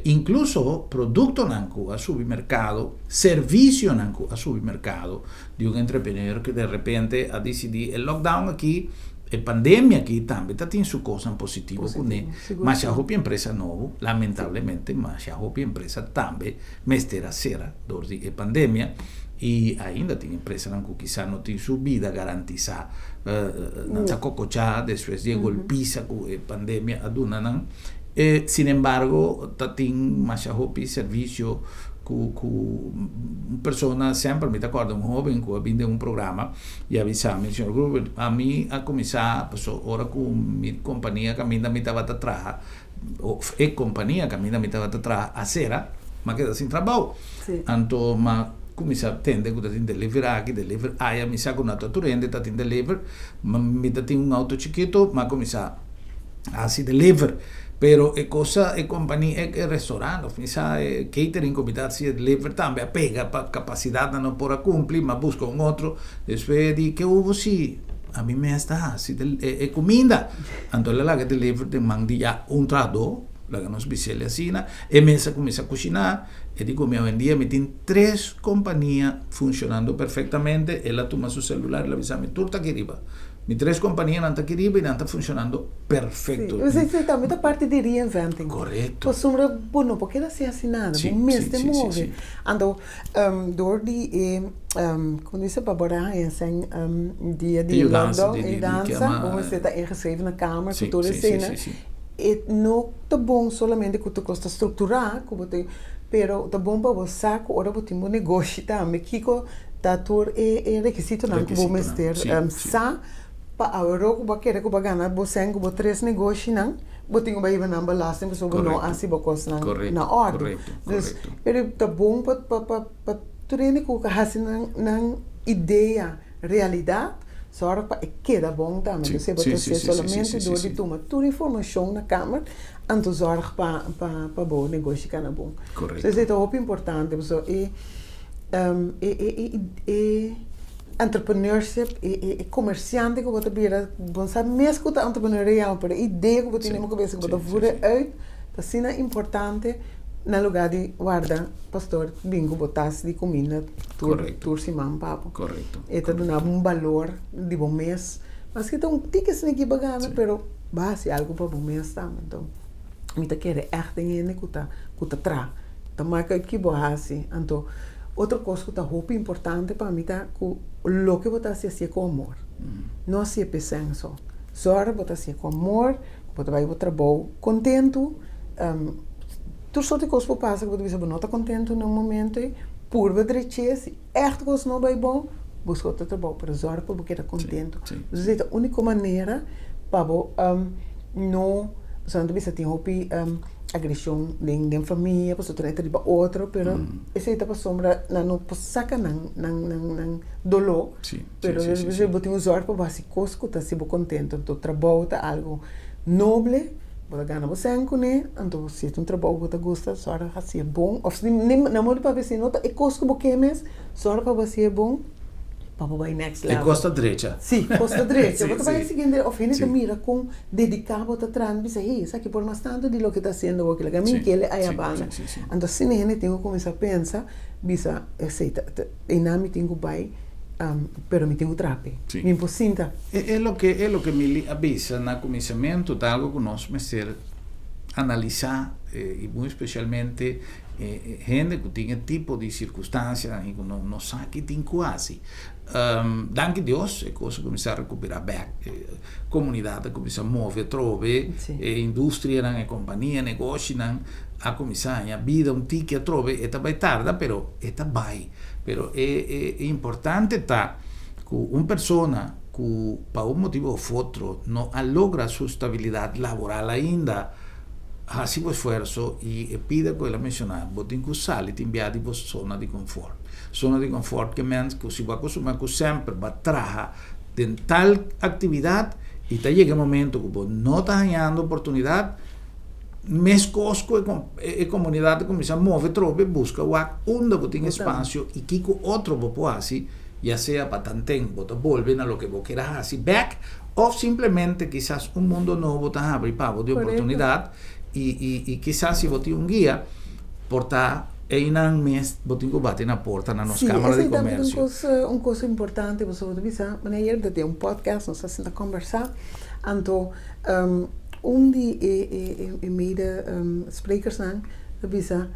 Inkluso produktonan ku a subi merkado, servisionan ku a subi merkado di un entrepreneur ku de repente a disidí e lockdown aki, e pandemia aki tambe ta tin su kosnan positivo kuné. Masha hopi empresa nobo, lamentablemente masha hopi empresa tambe mester a sera dor di e pandemia i ainda tin empresanan ku kisa no tin su bida garantisá, nan ta kokochá despues di e golpisa ku e pandemia a duna nan. Sin embargo, ta tin masha hopi servisio ku ku un persona semper mi ta kòrda un hóben ku a bin den un programa i a bisa mi, Señor Gruber, ami a kuminsá paso ora ku mi kompania kaminda mi tabata traha òf e kompania kaminda mi tabata traha a sera, mi a keda sin trabou. Anto mi a kuminsá tende ku ta tin deliver aki, deliver aya, mi sa ku no ta tur hende ta tin deliver, mi ta tin un outo chikitu, mi a kuminsá. Hasi deliver pero e cosa e compania e restaurant of mi sa e catering cu mi ta haci e deliver tambe a pega pa capacidad nan no por a cumpli mi a busca un otro despues di ke hubo si ami mes ta haci e cuminda anto el a laga deliver den man di ya un trahador laga nos bisel asina e mes a cuminsa cushina e di cu mi awendia mi tin tres compania funcionando perfectamente el a tuma su celular el a bisa mi tur ta aki riba. Mi tres kompanianan ta aki riba i nan ta funshonando perfekto. Sí, esei tambe ta parti di reinventing. Korekto. Pasobra bo no por keda sin hasi nada, bo mester move. Anto dor di e, komo dice, pa bo haña esei dia di lockdown, e yudansa, bo mester ta ingeschreven na kamer ku tur eseinan. E no ta bon solamente ku tur kos ta strukturá, ku bo tin, pero ta bon pa bo sa ku ora bo tin bo negoshi tambe kiko Ta tur e rekisitonan ku bo mester sa pa. Pa awor ku bo a kere ku bo a gana bo sèn ku bo tres negoshinan, bo tin ku bai hiba nan belasting pasobra bo no hasi bo kosnan na òrdu. Dus, pero ta bon pa pa pa pa tur hende ku hasi nan nan idea realidat, sòrg pa e keda bon tambe. Dus bo ta hasié solamente dor di tuma tur informashon na kamer, anto sòrg pa pa pa bo negoshi kana bon. So esei ta hopi importante pasobra e e e e. Entrepreneurship, e komersiante ku bo ta bira, bo no sa mes ku ta entrepreneur real, pero e idea ku bo tin den bo kabesa ku bo ta voer uit, ta asina importante na lugar di warda pastor bin ku bo tas di kuminda tur tur siman pa bo. E ta duna bo un balor di bo mes, maske ta un tiki asina ki bo gana, pero bo a hasi algu pa bo mes tambe. Enton, mi ta kere ègt den hende ku ta ku ta traha. Ta maka ki bo hasi. Anto, otro kos ku ta hopi importante pa mi ta ku loke bo ta hasi, hasié ku amor. No hasié p'esèn so. Zòrg bo ta hasié ku amor, ku bo ta bai bo trabou kontentu. Tur sorti kos por pasa ku bo ta bisa bo no ta kontentu na un momento ei, purba drech'é. Si ègt kos no bai bon, buska otro trabou, pero zòrg pa bo keda kontentu. Esei ta úniko manera pa bo no, pasobra nan ta bisa tin hopi. Agreshon den den famia pasobra ta riba otro pero esei ta pasobra nan no por saka nan nan nan nan doló pero bo tin un zòrg pa bo hasi kos ku ta hasi bo kontento anto trabou ta algu noble bo ta gana bo sèn kuné anto si ta un trabou ku bo ta gusta sòrg hasié bon òf si nan por papia si no ta e kos ku bo ke mes sòrg pa bo hasié bon. Pa bo bai next level. E kos ta drecha. Sí, kos ta drecha. Bo ta bai siguiente of hende ta mira kon dediká bo ta traha. Bisa, hey, esaki por mas tantu di loke ta hasiendo awor kila. Mi kele aya banda. Anto asina hende tin ku kuminsá pensa, bisa, esei ta, einan mi tin ku bai, pero mi tin ku traha p'e. Mi por sinta. E loke, e loke Milly a bisa na kuminsamentu ta algu ku nos mester analisá i muy spesialmente E hende ku tin e tipo di sirkunstansianan i ku no no sa ki tin ku hasi. Danki Dios e kos a kuminsá rekuperá bèk. E komunidat a kuminsá move atrobe, e industrianan, e kompania, negoshinan a kuminsá haña bida un tiki atrobe. E ta bai tarda pero e ta bai. Pero e e importante ta ku un persona ku pa un motibu òf otro no a logra su stabilidat laboral ainda, Hasi bo esfuerso i e pida ku el a menshoná, bo tin ku sali tin bia di bo zona di konfort. Zona di konfort ke mens ku si bo a kustumbrá ku semper bo a traha den tal aktividat i ta yega e momento ku bo no ta hañando oportunidat, meskos ku e komunidat ta kuminsá move trobe buska wak unda bo tin espasio i kiko otro bo por hasi, ya sea pa tanten bo ta bolbe na loke bo kier a hasi bèk Of simplemente kisas un mundo nobo ta habri pa bo di oportunidad y y y kisas si bo tin un guia por ta eynan mes bo tin cu bati na porta na nos Sí, Camara di esei tambe ta un Comercio. kos, un kos importante pasobra bo ta bisa, manera ayer mi ta den un podcast nos ta sinta kombersá, anto un di e e e mede sprekersnan ta bisa,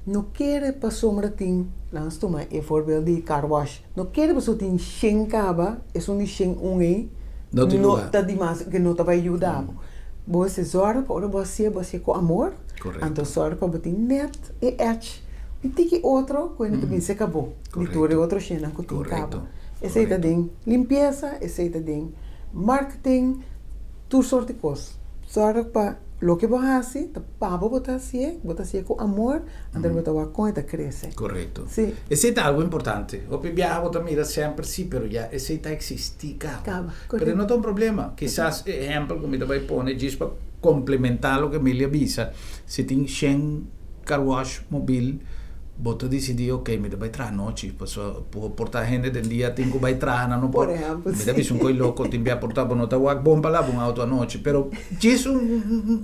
No kere pasobra tin, laga nos tuma e voorbeeld di car wash, no kere pasobra tin shen kaba, esun di shen un ei No tin no lugar. ta dimas ke no ta bai yuda bo. Bo mester zorg pa ora bo hasié, bo hasié ku amor, Korekto. anto zorg pa bo tin net e edge un tiki otro ku hende ta bin seka bo di tur e Korekto. otro shennan ku tin kaba. Korekto. Esei ta Korekto. den limpiesa, esei ta den marketing, tur sort di kos. Zorg pa loke bo hasi ta pa bo bo ta hasié, bo ta hasié ku amor, anto bo ta wak kon e ta krese. Korekto. Sí. Esei ta algu importante. Hopi biaha bo ta mira semper sí, pero ya esei ta eksistí kaba. Kaba, Pero korekto. no ta un problema. Kisas e ehèmpel ku mi ta bai pone djis pa komplementá loke Emilia a bisa, si tin shen Car wash mobil, bo ta disidí ok mi ta bai traha anochi pasobra por ta hende den dia tin ku bai traha nan no por Por ehèmpel, mi ta sí. bisa un koi loko tin bia por ta bo no ta wak bon pa laba un auto anochi pero djis un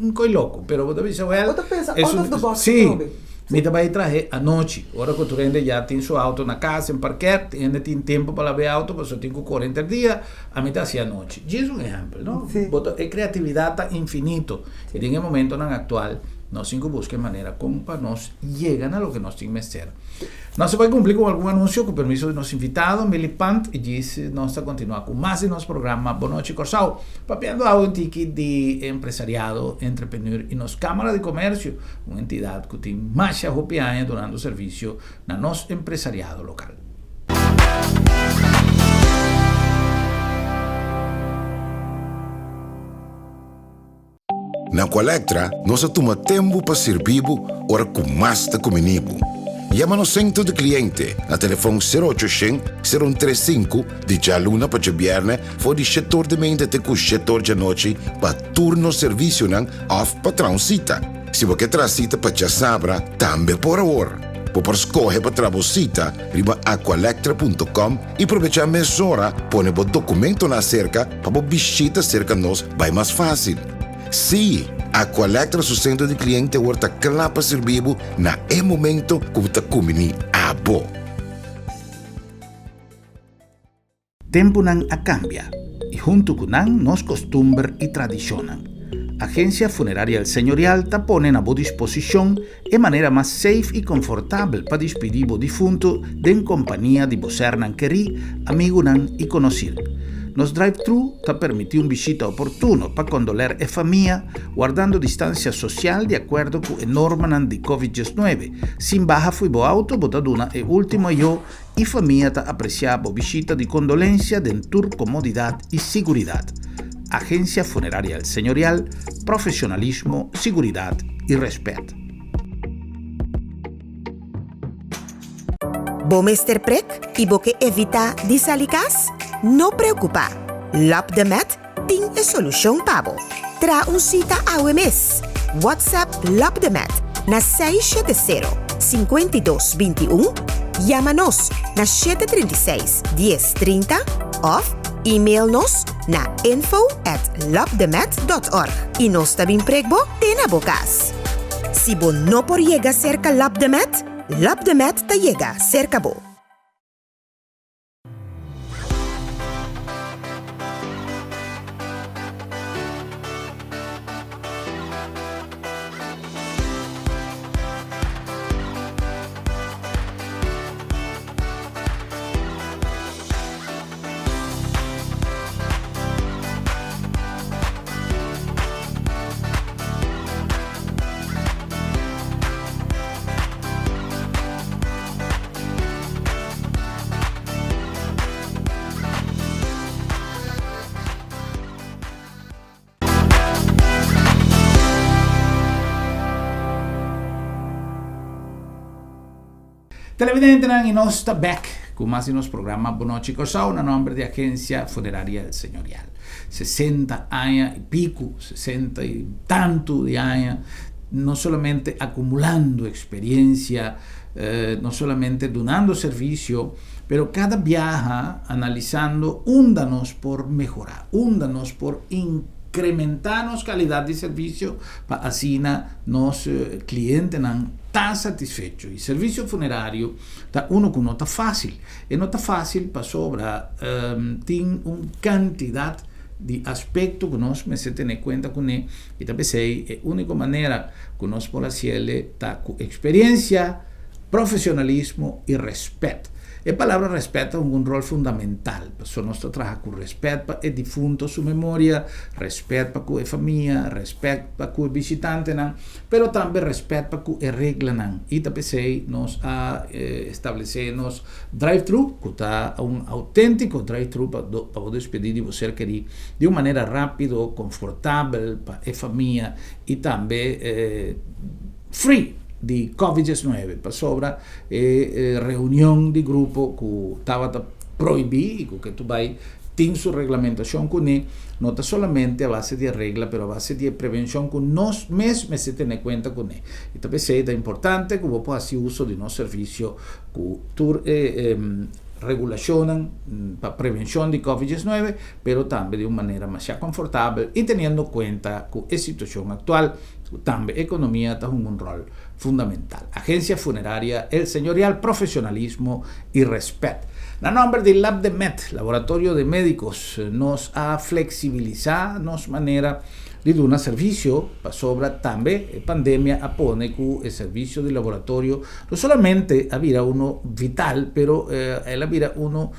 un koi loko pero bo ta bisa wèl Bo ta pensa out of the box sí atrobe. mi ta bai trahe anochi ora ku tur hende ya tin su auto na kas en parkèt hende tin tempu pa laba e auto pasobra tin ku kore henter dia ami ta hasi anochi djis un ehèmpel no Sí. bo ta e kreatividat ta infinito i den e momentonan aktual Nos tin ku buska e manera kon pa nos yega na loke nos tin mester. Nos ta bai kumpli ku algun anunsio ku permiso di nos invitado, Milly Pant, i djis nos ta kontinuá ku mas di nos programa Bon Nochi Kòrsou, papiando awe un tiki di empresariado, entrepreneur i nos Kámara di Komersio, un entidat ku tin masha hopi aña dunando servisio na nos empresariado lokal. Na Aqualectra nos a tuma tembu pa sirbi bo ora ku mas ta kumini bo. Yama nos sentro di kliente na telefon sero ocho shen, sero un tres sinku di djaluna pa djabièrnè for di shetor di meinta te ku shetor djanochi pa tur nos servisionan òf pa traha un sita. Si bo ke traha sita pa djasabra tambe por awor. Bo por skohe pa traha bo sita riba aqualectra punto com i probechá mesora pone bo dokumentonan aserka pa bo bishita serka nos bai mas fásil. Sí, Aqualectra su sentro di kliente awor ta kla pa sirbi bo na e momento ku bo ta kumbiní abo. Tempunan a kambia i huntu ku nan nos kostumber i tradishonnan. Agensia Funeraria El Señorial ta pone na bo disposishon e manera mas safe i konfortabel pa dispidí bo difuntu den kompania di bo sernan kerí, amigunan i konosir. Nos drive-thru ta permití un bishita oportuno pa kondoler e famia, wardando distansia sosial di akuerdo ku e normanan di Covid 19. Sin baha fo'i bo auto bo ta duna e último ayó i famia ta apresiá bo bishita di kondolensia den tur komodidat i siguridat. Agensia Funeraria El Señorial, profesionalismo, siguridat i rèspèt. Bo mester prek i bo ke evitá di sali kas? No preokupá! Lap de Met tin e solushon pa bo. Traha un sita awe mes! WhatsApp Lap de Met na 670 52 21, yama nos na 736 10 30 òf email nos na info at lapdemet.org i nos ta bin prek bo te na bo kas. Si bo no por yega serka Lap de Met, Lap de Met ta yega serka bo. Televidentenan y nos ta bek cu mas di nos programa Bonochi Corsou na nomber di Agencia Funeraria El Señorial. 60 aña y pico, 60 y tanto di aña, no solamente acumulando experiencia, eh, no solamente dunando servicio, pero cada biaha analizando unda nos por mehora, unda nos por incrementa nos calidad di servicio pa asina nos clientenan ta satisfecho. Y servicio funerario ta uno cu no ta facil. E no ta facil pasobra tin un cantidad di aspecto cu nos mester tene cuenta cune y ta pesey e unico manera cu nos por haciele ta cu experiencia, profesionalismo y respet. E palabra respet ta hunga un rol fundamental, pasobra nos ta traha cu respet pa e difunto su memoria, respet pa cu e famia, respet pa cu e bishitantenan, pero tambe respet pa cu e reglanan. Y ta p'esey nos a establece nos drive-thru, cu ta un autentico drive-thru pa pa bo despedi di bo ser keri di un manera rapido, confortabel pa e famia y tambe free di Covid 19, pasobra e reunion di grupo ku tabata prohibí i ku ke tu bai tin su reglamentashon kuné, no ta solamente a base di e regla pero a base di e prevenshon ku nos mes mester tene kuenta kuné. I ta p'esei ta importante ku bo por hasi uso di nos servisio ku tur e regulashonnan pa prevenshon di Covid 19 pero tambe di un manera masha konfortabel i teniendo kuenta ku e situashon aktual. Tambe economia ta hunga un rol fundamental. Agencia Funeraria El Señorial, profesionalismo y respet. Na nomber di Labdemed, Laboratorio de Medicos, nos a flexibilisa nos manera di duna servicio pasobra tambe e pandemia a pone cu e servicio di laboratorio no solamente a bira uno vital pero el a bira uno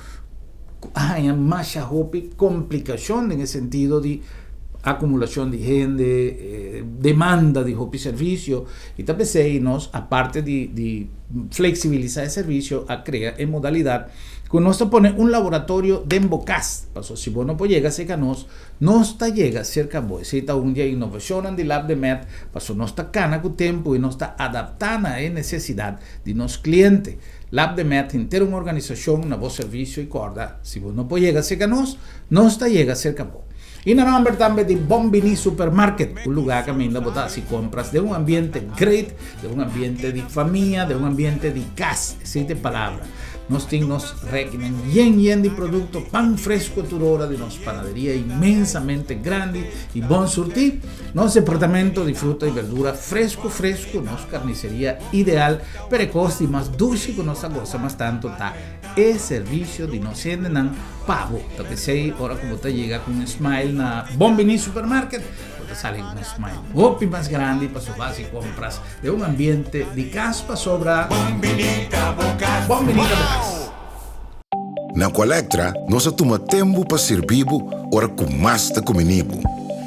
cu a haña masha hopi complicacion den e sentido di. Akumulashon di hende, demanda di hopi servisio i ta p'esei nos aparte di di fleksibilisá e servisio a krea e modalidat ku nos ta pone un laboratorio den bo kas pasobra si bo no por yega serka nos, nos ta yega serka bo. Esei ta un di e inovashonnan di Lab de Med pasobra nos ta kana ku tempu i nos ta adaptá na e nesesidat di nos kliente. Lab de Med henter un organisashon na bo servisio i kòrda si bo no por yega serka nos, nos ta yega serka bo. I na nomber tambe di Bon Bini Supermarket, un lugá kaminda bo ta hasi kompras den un ambiente great, den un ambiente di famia, den un ambiente di kas, esei ta e palabra. Nos tin nos rekinan yen yen di produkto, pan fresko tur ora di nos panaderia inmensamente grandi i bon surtí, nos departamento di fruta i berdura fresko fresko, nos karniseria ideal, pero e kos di mas dushi ku nos ta gosa mas tantu ta E servisio di nos hendenan pa bo. Ta p'esei ora ku bo ta yega ku un smile na Bon Bini Supermarket, bo ta sali ku un smile hopi mas grandi pasobra bo hasi kompras den un ambiente di kas pasobra Bon Bini ta bo kas. Bon Bini ta bo kas. Na Aqualectra nos a tuma tempu pa sirbi bo ora ku mas ta kumini bo.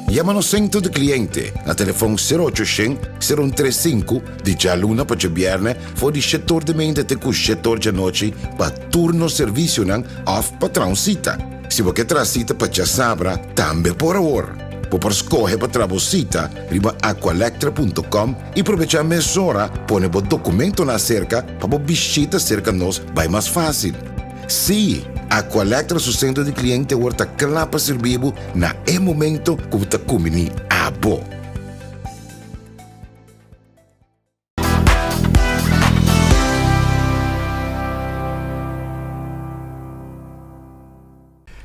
Yama nos sentro di kliente na telefòn sero ocho shen, sero un tres sinku di djaluna pa djabièrnè For di shetor di mente te ku shetor djanochi pa tur nos servisionan òf pa traha un sita. Si bo ke traha sita pa djasabra, tambe por awor. Bo por skohe pa traha bo sita riba aqualectra punto com i probechá mesora pone bo dokumentonan aserka pa bo bishita serka nos bai mas fásil. Sí, Aqualectra su sentro di kliente awor ta kla pa sirbi bo na e momento ku bo ta kumbiní abo.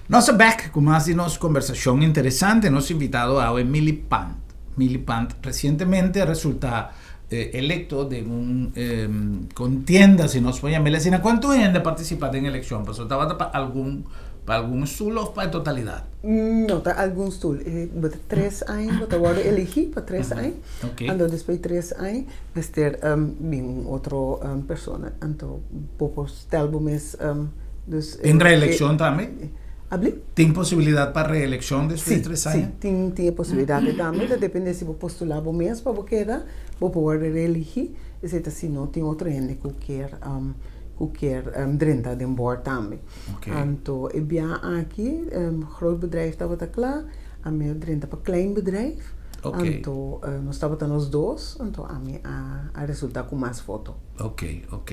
Nos ta bek ku mas di nos kombersashon interesante. Nos invitado awe Milly Pant. Milly Pant resientemente a resulta elekto den un kontienda, si nos por yam'el asina. Kuantu hende a partisipa den elekshon? Pasobra tabata pa algun pa algun stul òf pa e totalidat? No, ta algun stul. Bo ta tres aña bo ta wòrdu eligí pa tres aña. Anto despues di tres aña mester bin un otro persona. Anto bo por stel bo mes dus. Tin reeleccion tambe? Abli? Tin posibilidad pa reeleccion despues di tres aña? Si, tin tin e posibilidad ei tambe. Ta depende si bo postula bo mes pa bo keda, bo por wòrdu reeligi. Esei ta si no tin otro hende ku kier ku kier drenta den bòrd tambe. Anto e bia aki groot bedrijf tabata kla, ami a drenta pa klein bedrijf. Anto nos tabata nos dos, anto ami a resulta ku mas voto. Ok, ok.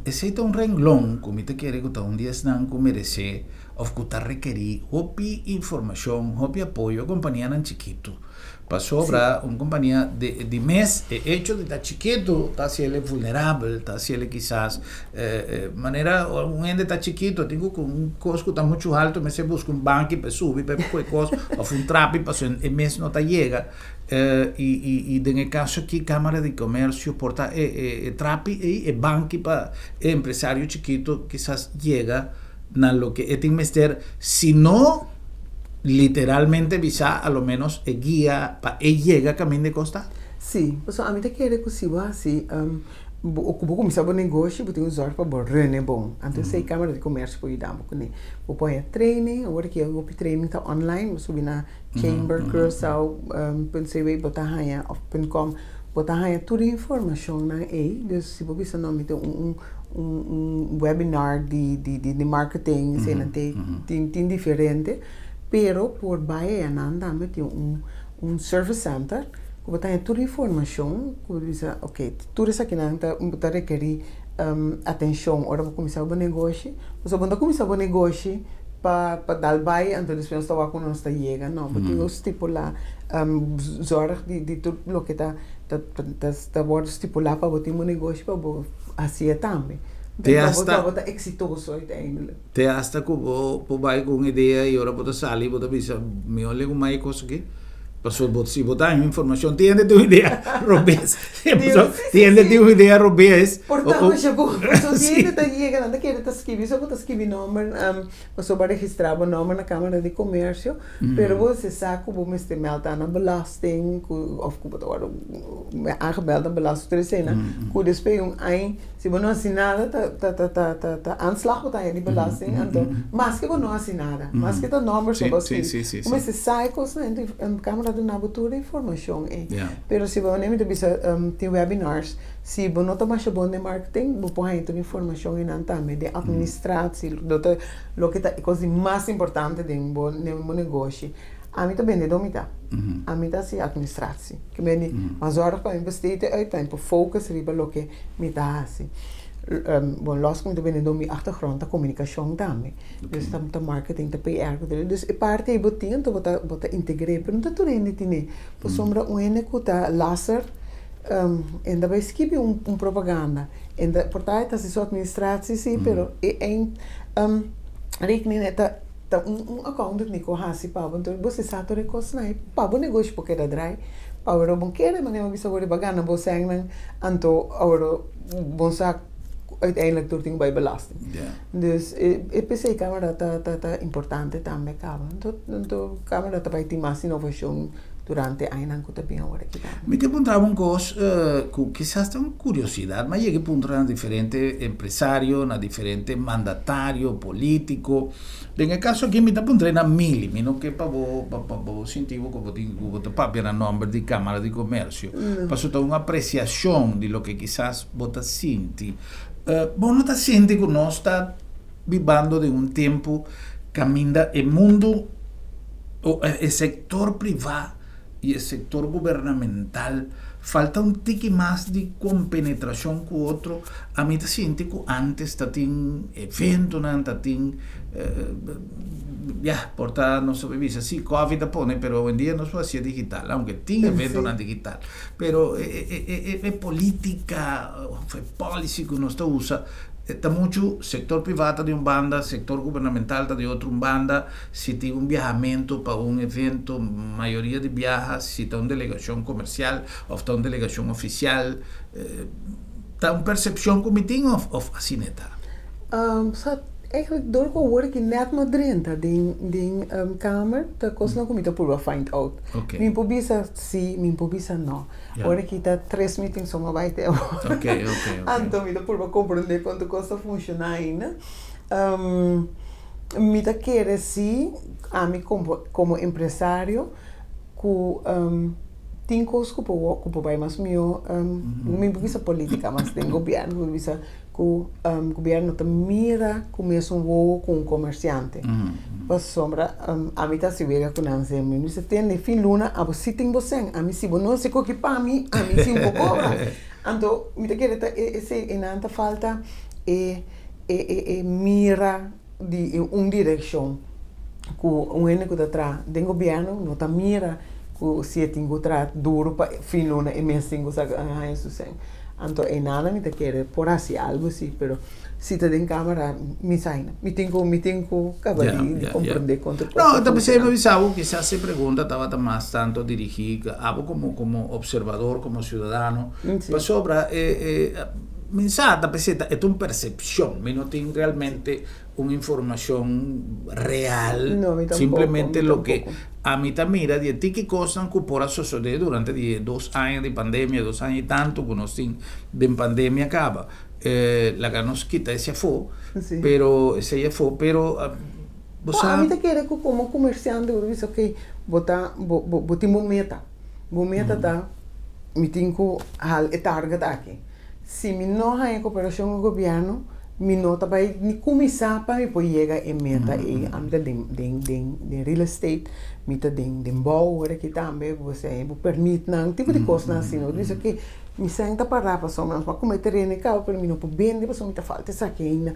Esei ta un renglon ku mi ta kere ku ta un di esnan ku meresé òf ku ta rekerí hopi informashon, hopi apoyo, kompanianan chikitu. Pasobra un kompania di mes e echo di ta chikitu ta hasiel e vulnerabel, ta hasiel e kisas manera un hende ta chikitu tin ku un kos ku ta muchu haltu mester buska un banki pa e subi pa e kohe kos òf un trapi pasobra e mes no ta yega i den e kaso aki Kamara di Komersio por ta e trapi ei e banki pa e empresario chikitu kisas yega na loke e tin mester si no literalmente bisa a lo menos e guia pa e yega kaminda e kos ta? Sí, pasobra ami ta kere ku si bo hasi bo ku bo kuminsá bo negoshi bo tin ku zòrg pa bo rene bon. Anto esei Kámara di Komèrsio por yuda bo kuné. Bo por haña training, awor ki hopi training ta online, bo subi na chamber curacao punt cw bo ta haña òf punt com bo ta haña tur e informashonnan ei. Dus si bo bisa no mi tin un un webinar di di marketing eseinan te tin tin diferente pero por bai ayanan tambe tin un un service center ku bo ta haña tur informashon ku bo ta bisa ok tur esakinan ta bo ta rekerí atenshon ora bo kuminsá bo negoshi pasobra bo no ta kuminsá bo negoshi pa pa dal bai anto despues nos ta wak unda nos ta yega no bo tin ku stipulá zòrg di di tur loke ta ta ta wòrdu stipulá pa bo tin bo negoshi pa bo hasié tambe. Te hasta pa bo ta eksitoso uiteindelijk. Te hasta ku bo por bai ku un idea i ora bo ta sali bo ta bisa mihó legu mai e kos aki. Paso bo si bo ta informacion tin hende tin un idea robes. Tin hende tin un idea robes. Por ta masha bon. Paso tin hende ta yega nan ta kere ta skibi so bo ta skibi nomber paso bo a registra bo nomber na Camara di Comercio pero bo mester sa ku bo mester melda na belasting ku of ku bo ta wòrdu aangemeld na belasting tur eseinan ku despues di un aña si bo no hasi nada ta ta ta ta ta aanslag bo ta haña di belasting anto maske bo no hasi nada maske ta nomber so bo a skibi bo mester sa e kosnan anto Camara ta duna bo tur e informashon ei pero si bo manera mi ta bisa tin webinars si bo no ta masha bon den marketing bo por haña tur informashon einan tambe den administratie lo ta loke ta e kos di mas importante den bo negoshi ami ta bende do mi ta ami ta hasi administratie ke mende mi a zorg pa mi besteed uit pa mi por focus riba loke mi ta hasi. Bon, los ku mi ta bende mi achtergrond ta komunikashon tambe. Dus ta ta marketing, ta PR ku tur. Dus e parti ei bo tin anto bo ta bo ta integr'é, pero no ta tur hende tin'é. Pasobra un hende ku ta laster en ta bai skibi un un propaganda. En ta por ta e ta hasi su administratie si, pero e eind rekening e ta ta un un accountant ni ku hasi pa bo. Entonces bo si sa tur e kosnan ei pa bo negoshi por keda drai. Awor bo kere manera bo bisa bo riba gana bo sènnan anto awor bo sa uiteindelijk tur tin ku bai belasting. Dus e p'esei kamera ta ta ta importante tambe kaba. Anto anto kamera ta bai tin mas inovashon durante añanan ku ta bin awor aki tambe. Mi ke puntra bo un kos ku kisas ta un kuriosidat, mi a yega puntra na diferente empresario, na diferente mandatario politiko. Den e kaso aki mi ta puntra na Mili, mi no ke pa bo pa bo sinti bo ku bo tin ku bo ta papia na nòmber di Kámara di Komersio, pasobra ta un apresiashon di loke kisas bo ta sinti. Bo no ta sinti ku nos ta bibando den un tempu kaminda e mundu o e sektor privá i e sektor gubernamental falta un tiki mas di kompenetrashon ku otro. Ami ta sinti ku ántes ta tin eventonan, ta tin, ya, por ta nos ta bisa si covid a pone, pero awendia nos por hasié digital, aunke tin eventonan digital, pero e polítika òf e policy ku nos ta usa ta muchu sektor privá ta di un banda, sektor gubernamental ta di otro un banda. Si tin un biahamentu pa un evento, mayoria di biaha si ta un delegashon komersial òf ta un delegashon ofisial. Ta un persepshon ku mi tin òf òf asina e ta? Sa, eigenlijk dor ku awor aki nèt no drenta den den kamer ta kosnan ku mi ta purba find out. Mi por bisa si, mi por bisa no. Ora aki ta tres meeting so mi a bai te awor. Anto mi ta purba komprondé kon tur kos ta funshoná ainda. Mi ta kere si ami komo empresario ku tin kos ku por ku por bai mas mihó. Mi por bisa polítika mas den gobièrnu, mi por bisa ku gobièrnu ta mira ku mesun wowo ku un komersiante. Pasobra ami ta hasi wega ku nan semper. Mi bisa tende fin luna abo si tin bo sèn, ami si bo no hasi koki pa mi, ami si un por kobra. Anto mi ta kere ta esei einan ta falta e. E mira di un direkshon ku un hende ku ta traha den gobièrnu no ta mira ku si e tin ku traha duru pa fin luna e mes tin ku saka haña su sèn. Anto einan mi ta kere por hasi algu si pero si ta den kamera mi sa aina. Mi tin ku mi tin ku kaba di komprende kon tur kos ta No, ta p'esei funshoná. mi bisa bo kisas e pregunta tabata mas tanto dirigí abo komo komo opservador, komo siudadano, pasobra e Mi sa ta p'esei ta e ta un persepshon, mi no tin realmente un informashon real, No, mi tampoco, simplemente mi loke tampoco. ami ta mira di e tiki kosnan ku por a sosodé durante di e dos aña di pandemia, dos aña i tantu ku nos tin den pandemia kaba. Laga nos kita esei afó, Sí. pero esei afó, pero bo Bo, sa. ami ta kere ku komo komersiante bo ta bisa okey, bo ta bo bo bo tin bo meta, bo meta ta mi tin ku hal e target aki. Si mi no haña koperashon ku gobièrnu, mi no ta bai ni kuminsá pa mi por yega e meta ei. Ami ta den den den den real estate, mi ta den den bou ora aki tambe, bo esei bo pèrmitnan, tipo di kosnan asina. Bo ta bisa oke, mi sèn ta pará pasobra mi a kume tereno i kaba pero mi no por bende pasobra mi ta falta esaki ainda.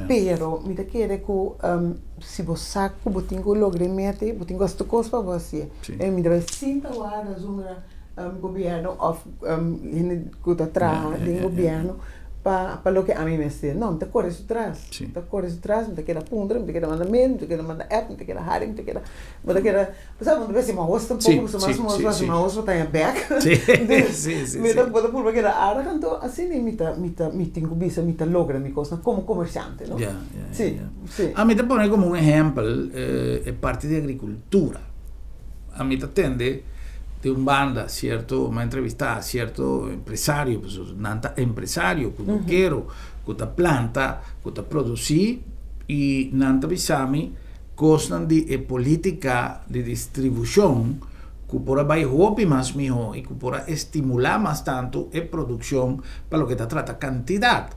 Pero mi ta kere ku si bo sa ku bo tin ku logra e meta ei, bo tin ku hasi tur kos pa bo hasié. E mi ta bai sinta warda zundra. Gobierno of hende ku ta traha den gobierno. Pa pa loke ami mester. No, mi ta kore su tras. Mi ta kore su tras, mi ta keda puntra, mi ta keda manda mail, mi ta keda manda app, mi ta keda hari, mi ta keda, bo ta keda, bo sa, bo ta bisa ma hos tampoco, pasobra mas mos hasi ma hos bo ta haña bek. Entonces, mi ta, bo ta purba keda aardig, anto asina mi ta, mi ta, mi tin ku bisa mi ta logra mi kosnan komo komersiante, no? Si, si. Ami ta pone komo un ehèmpel e parti di agrikultura. Ami ta tende di un banda sierto, mi a entrevistá sierto empresario, pasobra nan ta empresario, kunukero, ku ta planta, ku ta produsí i nan ta bisa mi kosnan di e polítika di distribushon ku por a bai hopi mas mihó i ku por a estimulá mas tantu e produkshon pa loke ta trata kantidat.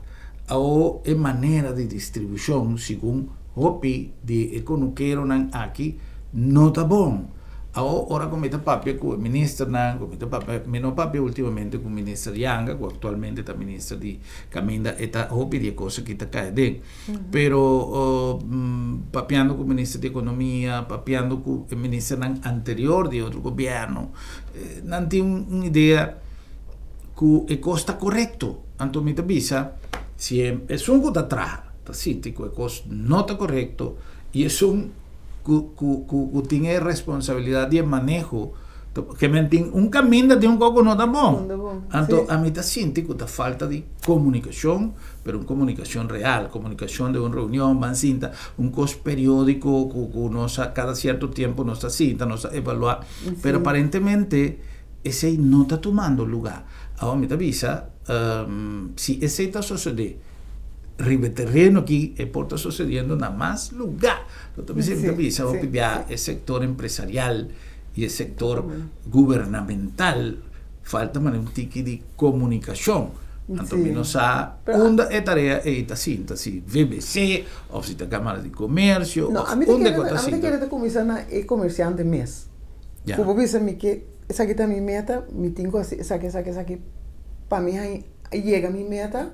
Awor e manera di distribushon segun hopi di e kunukeronan aki no ta bon. Awor ora ku mi ta papia ku e ministernan, ku mi ta papia, mi no papia ultimamente ku minister Janga ku aktualmente ta minister di kaminda e ta hopi di e kos aki ta kai aden. Pero papiando ku minister di ekonomia, papiando ku e ministernan anterior di otro gobièrnu, nan tin un idea ku e kos ta korekto. Anto mi ta bisa si esun ku ta traha ta sinti ku e kos no ta korekto i esun ku ku ku ku tin e responsabilidat di e maneho ke men tin un kaminda tin un kos ku no ta bon. Anto ami ta sinti ku ta falta di komunikashon, pero un komunikashon real, komunikashon den un reunion ban sinta, un kos periodiko ku ku nos a kada sierto tiempo nos ta sinta nos ta evaluá, pero aparentemente esei no ta tumando lugá. Awor mi ta bisa si esei ta sosodé riba e tereno aki e por ta sosediendo na mas lugá. Lo ta bisa mi ta bisa hopi bia e sektor empresarial i e sektor gubernamental falta manera un tiki di komunikashon. Anto mi no sa unda e tarea ei ta sinta, si VBC òf si ta Kámara di Komersio òf unda ku ta sinta. No, ami ta kere ta kuminsá na e komersiante mes. Ku bo bisa mi ke esaki ta mi meta, mi tin ku hasi esaki, esaki, esaki pa mi haña yega mi meta,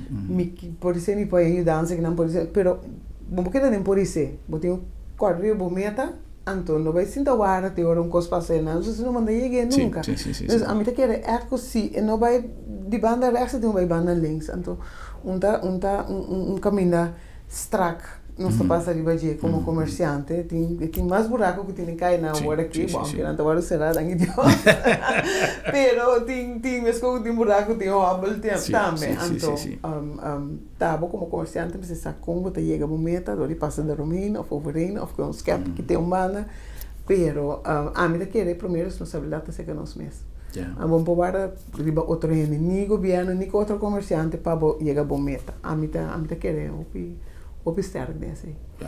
mi por ser mi por haña yudansa kinan por ser, pero bo por keda den por isé, bo tin ku kòrda riba bo meta, anto no bai sinta warda te ora un kos pasa einan, entonces no manda yeg'é nunka. Entonces ami ta kere ègt ku si e no bai di banda rèks e tin ku bai banda links, anto un ta un ta un kaminda strak nos ta pasa riba dje komo komersiante, tin e tin mas buraku ku tin kai na awor aki, bon aunke nan ta wòrdu será danki Dios, pero tin tin meskos ku tin buraku tin hòbel tambe, anto ta bo komo komersiante mester sa kon bo ta yega bo meta dor di pasa deromheen òf overheen òf ku un skèp ki tin un banda, pero ami ta kere e promé responsabilidat ta serka nos mes, abo no por warda riba otro hende, ni gobierno ni ku otro komersiante pa bo yega bo meta. Ami ta ami ta kere hopi hopi sterk den esei. Ya.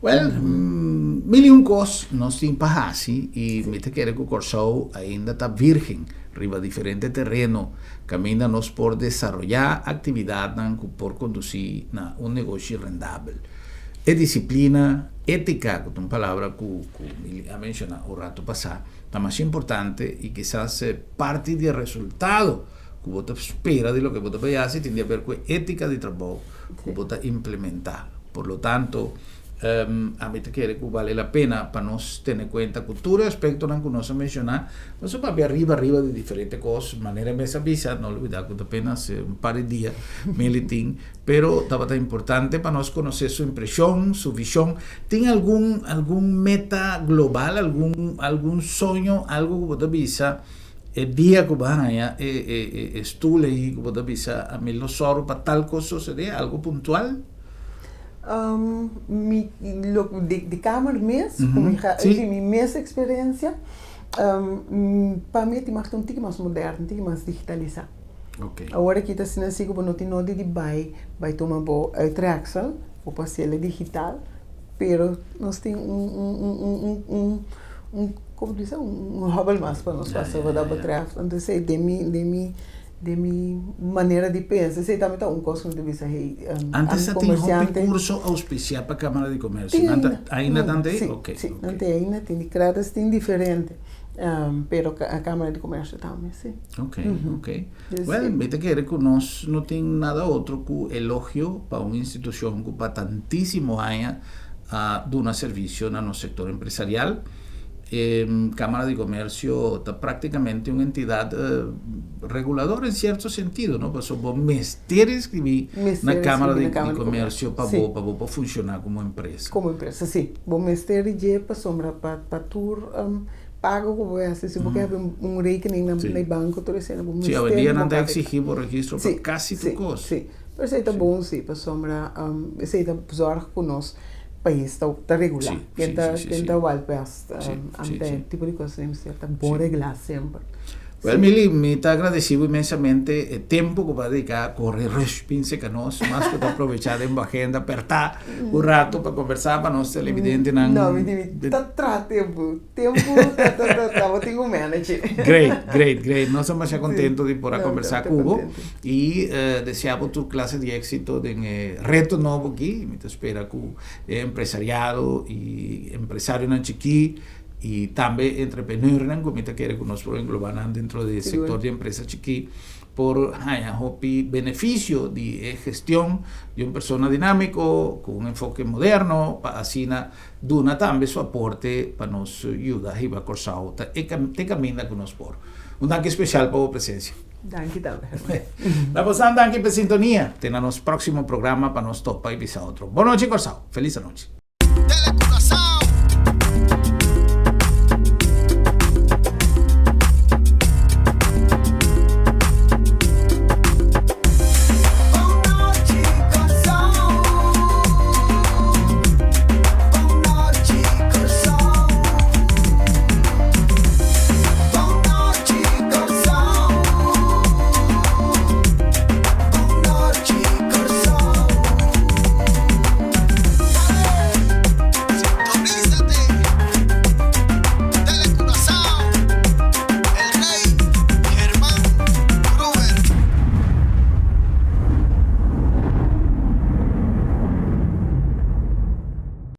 Well, mil i un kos nos tin pa hasi i mi ta kere ku Kòrsou ainda ta virgen riba diferente tereno kaminda nos por desaroyá aktividatnan ku por kondusí na un negoshi rendabel. E disiplina étika, ku ta un palabra ku ku mi a menshoná un ratu pasá, ta mas importante i kisas parti di e resultado ku bo ta spera di loke bo ta bai hasi tin di haber ku e étika di trabou ku bo ta implementá. Por lo tanto, ami ta kere ku bale la pena pa nos tene kuenta ku tur e aspektonan ku nos a menshoná. Nos a papia riba riba di diferente kos, manera e mes a bisa, no lubidá ku ta apenas un par di dia Milly tin, pero tabata importante pa nos konosé su impreshon, su vishon. Tin algun algun meta global, algun algun soño, algu ku bo ta bisa e dia ku bo haña e e e stoel ei ku bo ta bisa ami lo sòru pa tal kos sosodé, algu puntual? Mi lo di di kamer mes, ku mi di mi mes eksperensia, pa mi tin mas un tiki mas moderno, un tiki mas digitalisá. Awor aki ta asina si ku bo no tin nodi di bai bai tuma bo uittreksel, bo por hasiel digital, pero nos tin un un un un un un un komo ta bisa un hòbel mas pa nos pasa wat dat betreft. Anto esei den mi den mi den mi manera di pensa esei tambe ta un kos ku mi ta bisa hey Antes ta tin hopi kurso ouspisiá pa Kámara di Komersio. Tin ainda. Ainda ta ei? Si, si, nan tin ainda, tin di Credis, tin diferente. Pero Kámara di Komersio tambe, si. Ok, ok. Well, mi ta kere ku nos no tin nada otro ku elogio pa un institushon ku pa tantísimo aña a duna servisio na nos sektor empresarial. E Cámara di Comercio ta prácticamente un entidad regulador en cierto sentido, no? Pasobra bo mester inscribí na Cámara di Comercio pa bo pa bo por funciona como empresa. Como empresa, sí. Bo mester di dje pasobra pa pa tur pago ku bo hasi, si bo ke habri un rekening na e banco tur esei, bo mester. Sí, awendia nan ta exigí bo registro pa casi tur cos. Sí, sí. Pero esei ta bon sí, pasobra esei ta zorg ku nos pais ta ta regulá. Ken ta ken ta Wild West ante tipo di kos mester ta bon reglá semper. Well Milly, mi ta agradeci bo inmensamente e tempo ku bo a dediká a kore rush bin seka nos, mas ku ta aprovechá den bo agenda apertá un rato pa kombersá pa nos televidentenan. No, mi di mi ta traha tempu, tempu ta ta ta tabatin un manager. Great, great, great. Nos ta masha kontento di por a kombersá ku bo i desea bo tur klase di éksito den e reto nobo aki. Mi ta spera ku e empresariado i empresarionan chikí i tambe entrepreneurnan ku mi ta kere ku nos por englobá nan dentro di e sektor di empresa chikí por haña hopi benefisio di e gestion di un persona dinámiko ku un enfoke moderno pa asina duna tambe su aporte pa nos yuda hiba Kòrsou ta e te kaminda ku nos por. Un danki spesial pa bo presensia. Danki tambe, Herman. Na bosan danki pa e sintonia. Te na nos próksimo programa pa nos topa i bisa otro. Bon nochi Kòrsou. Felis anochi. Tele Curaçao.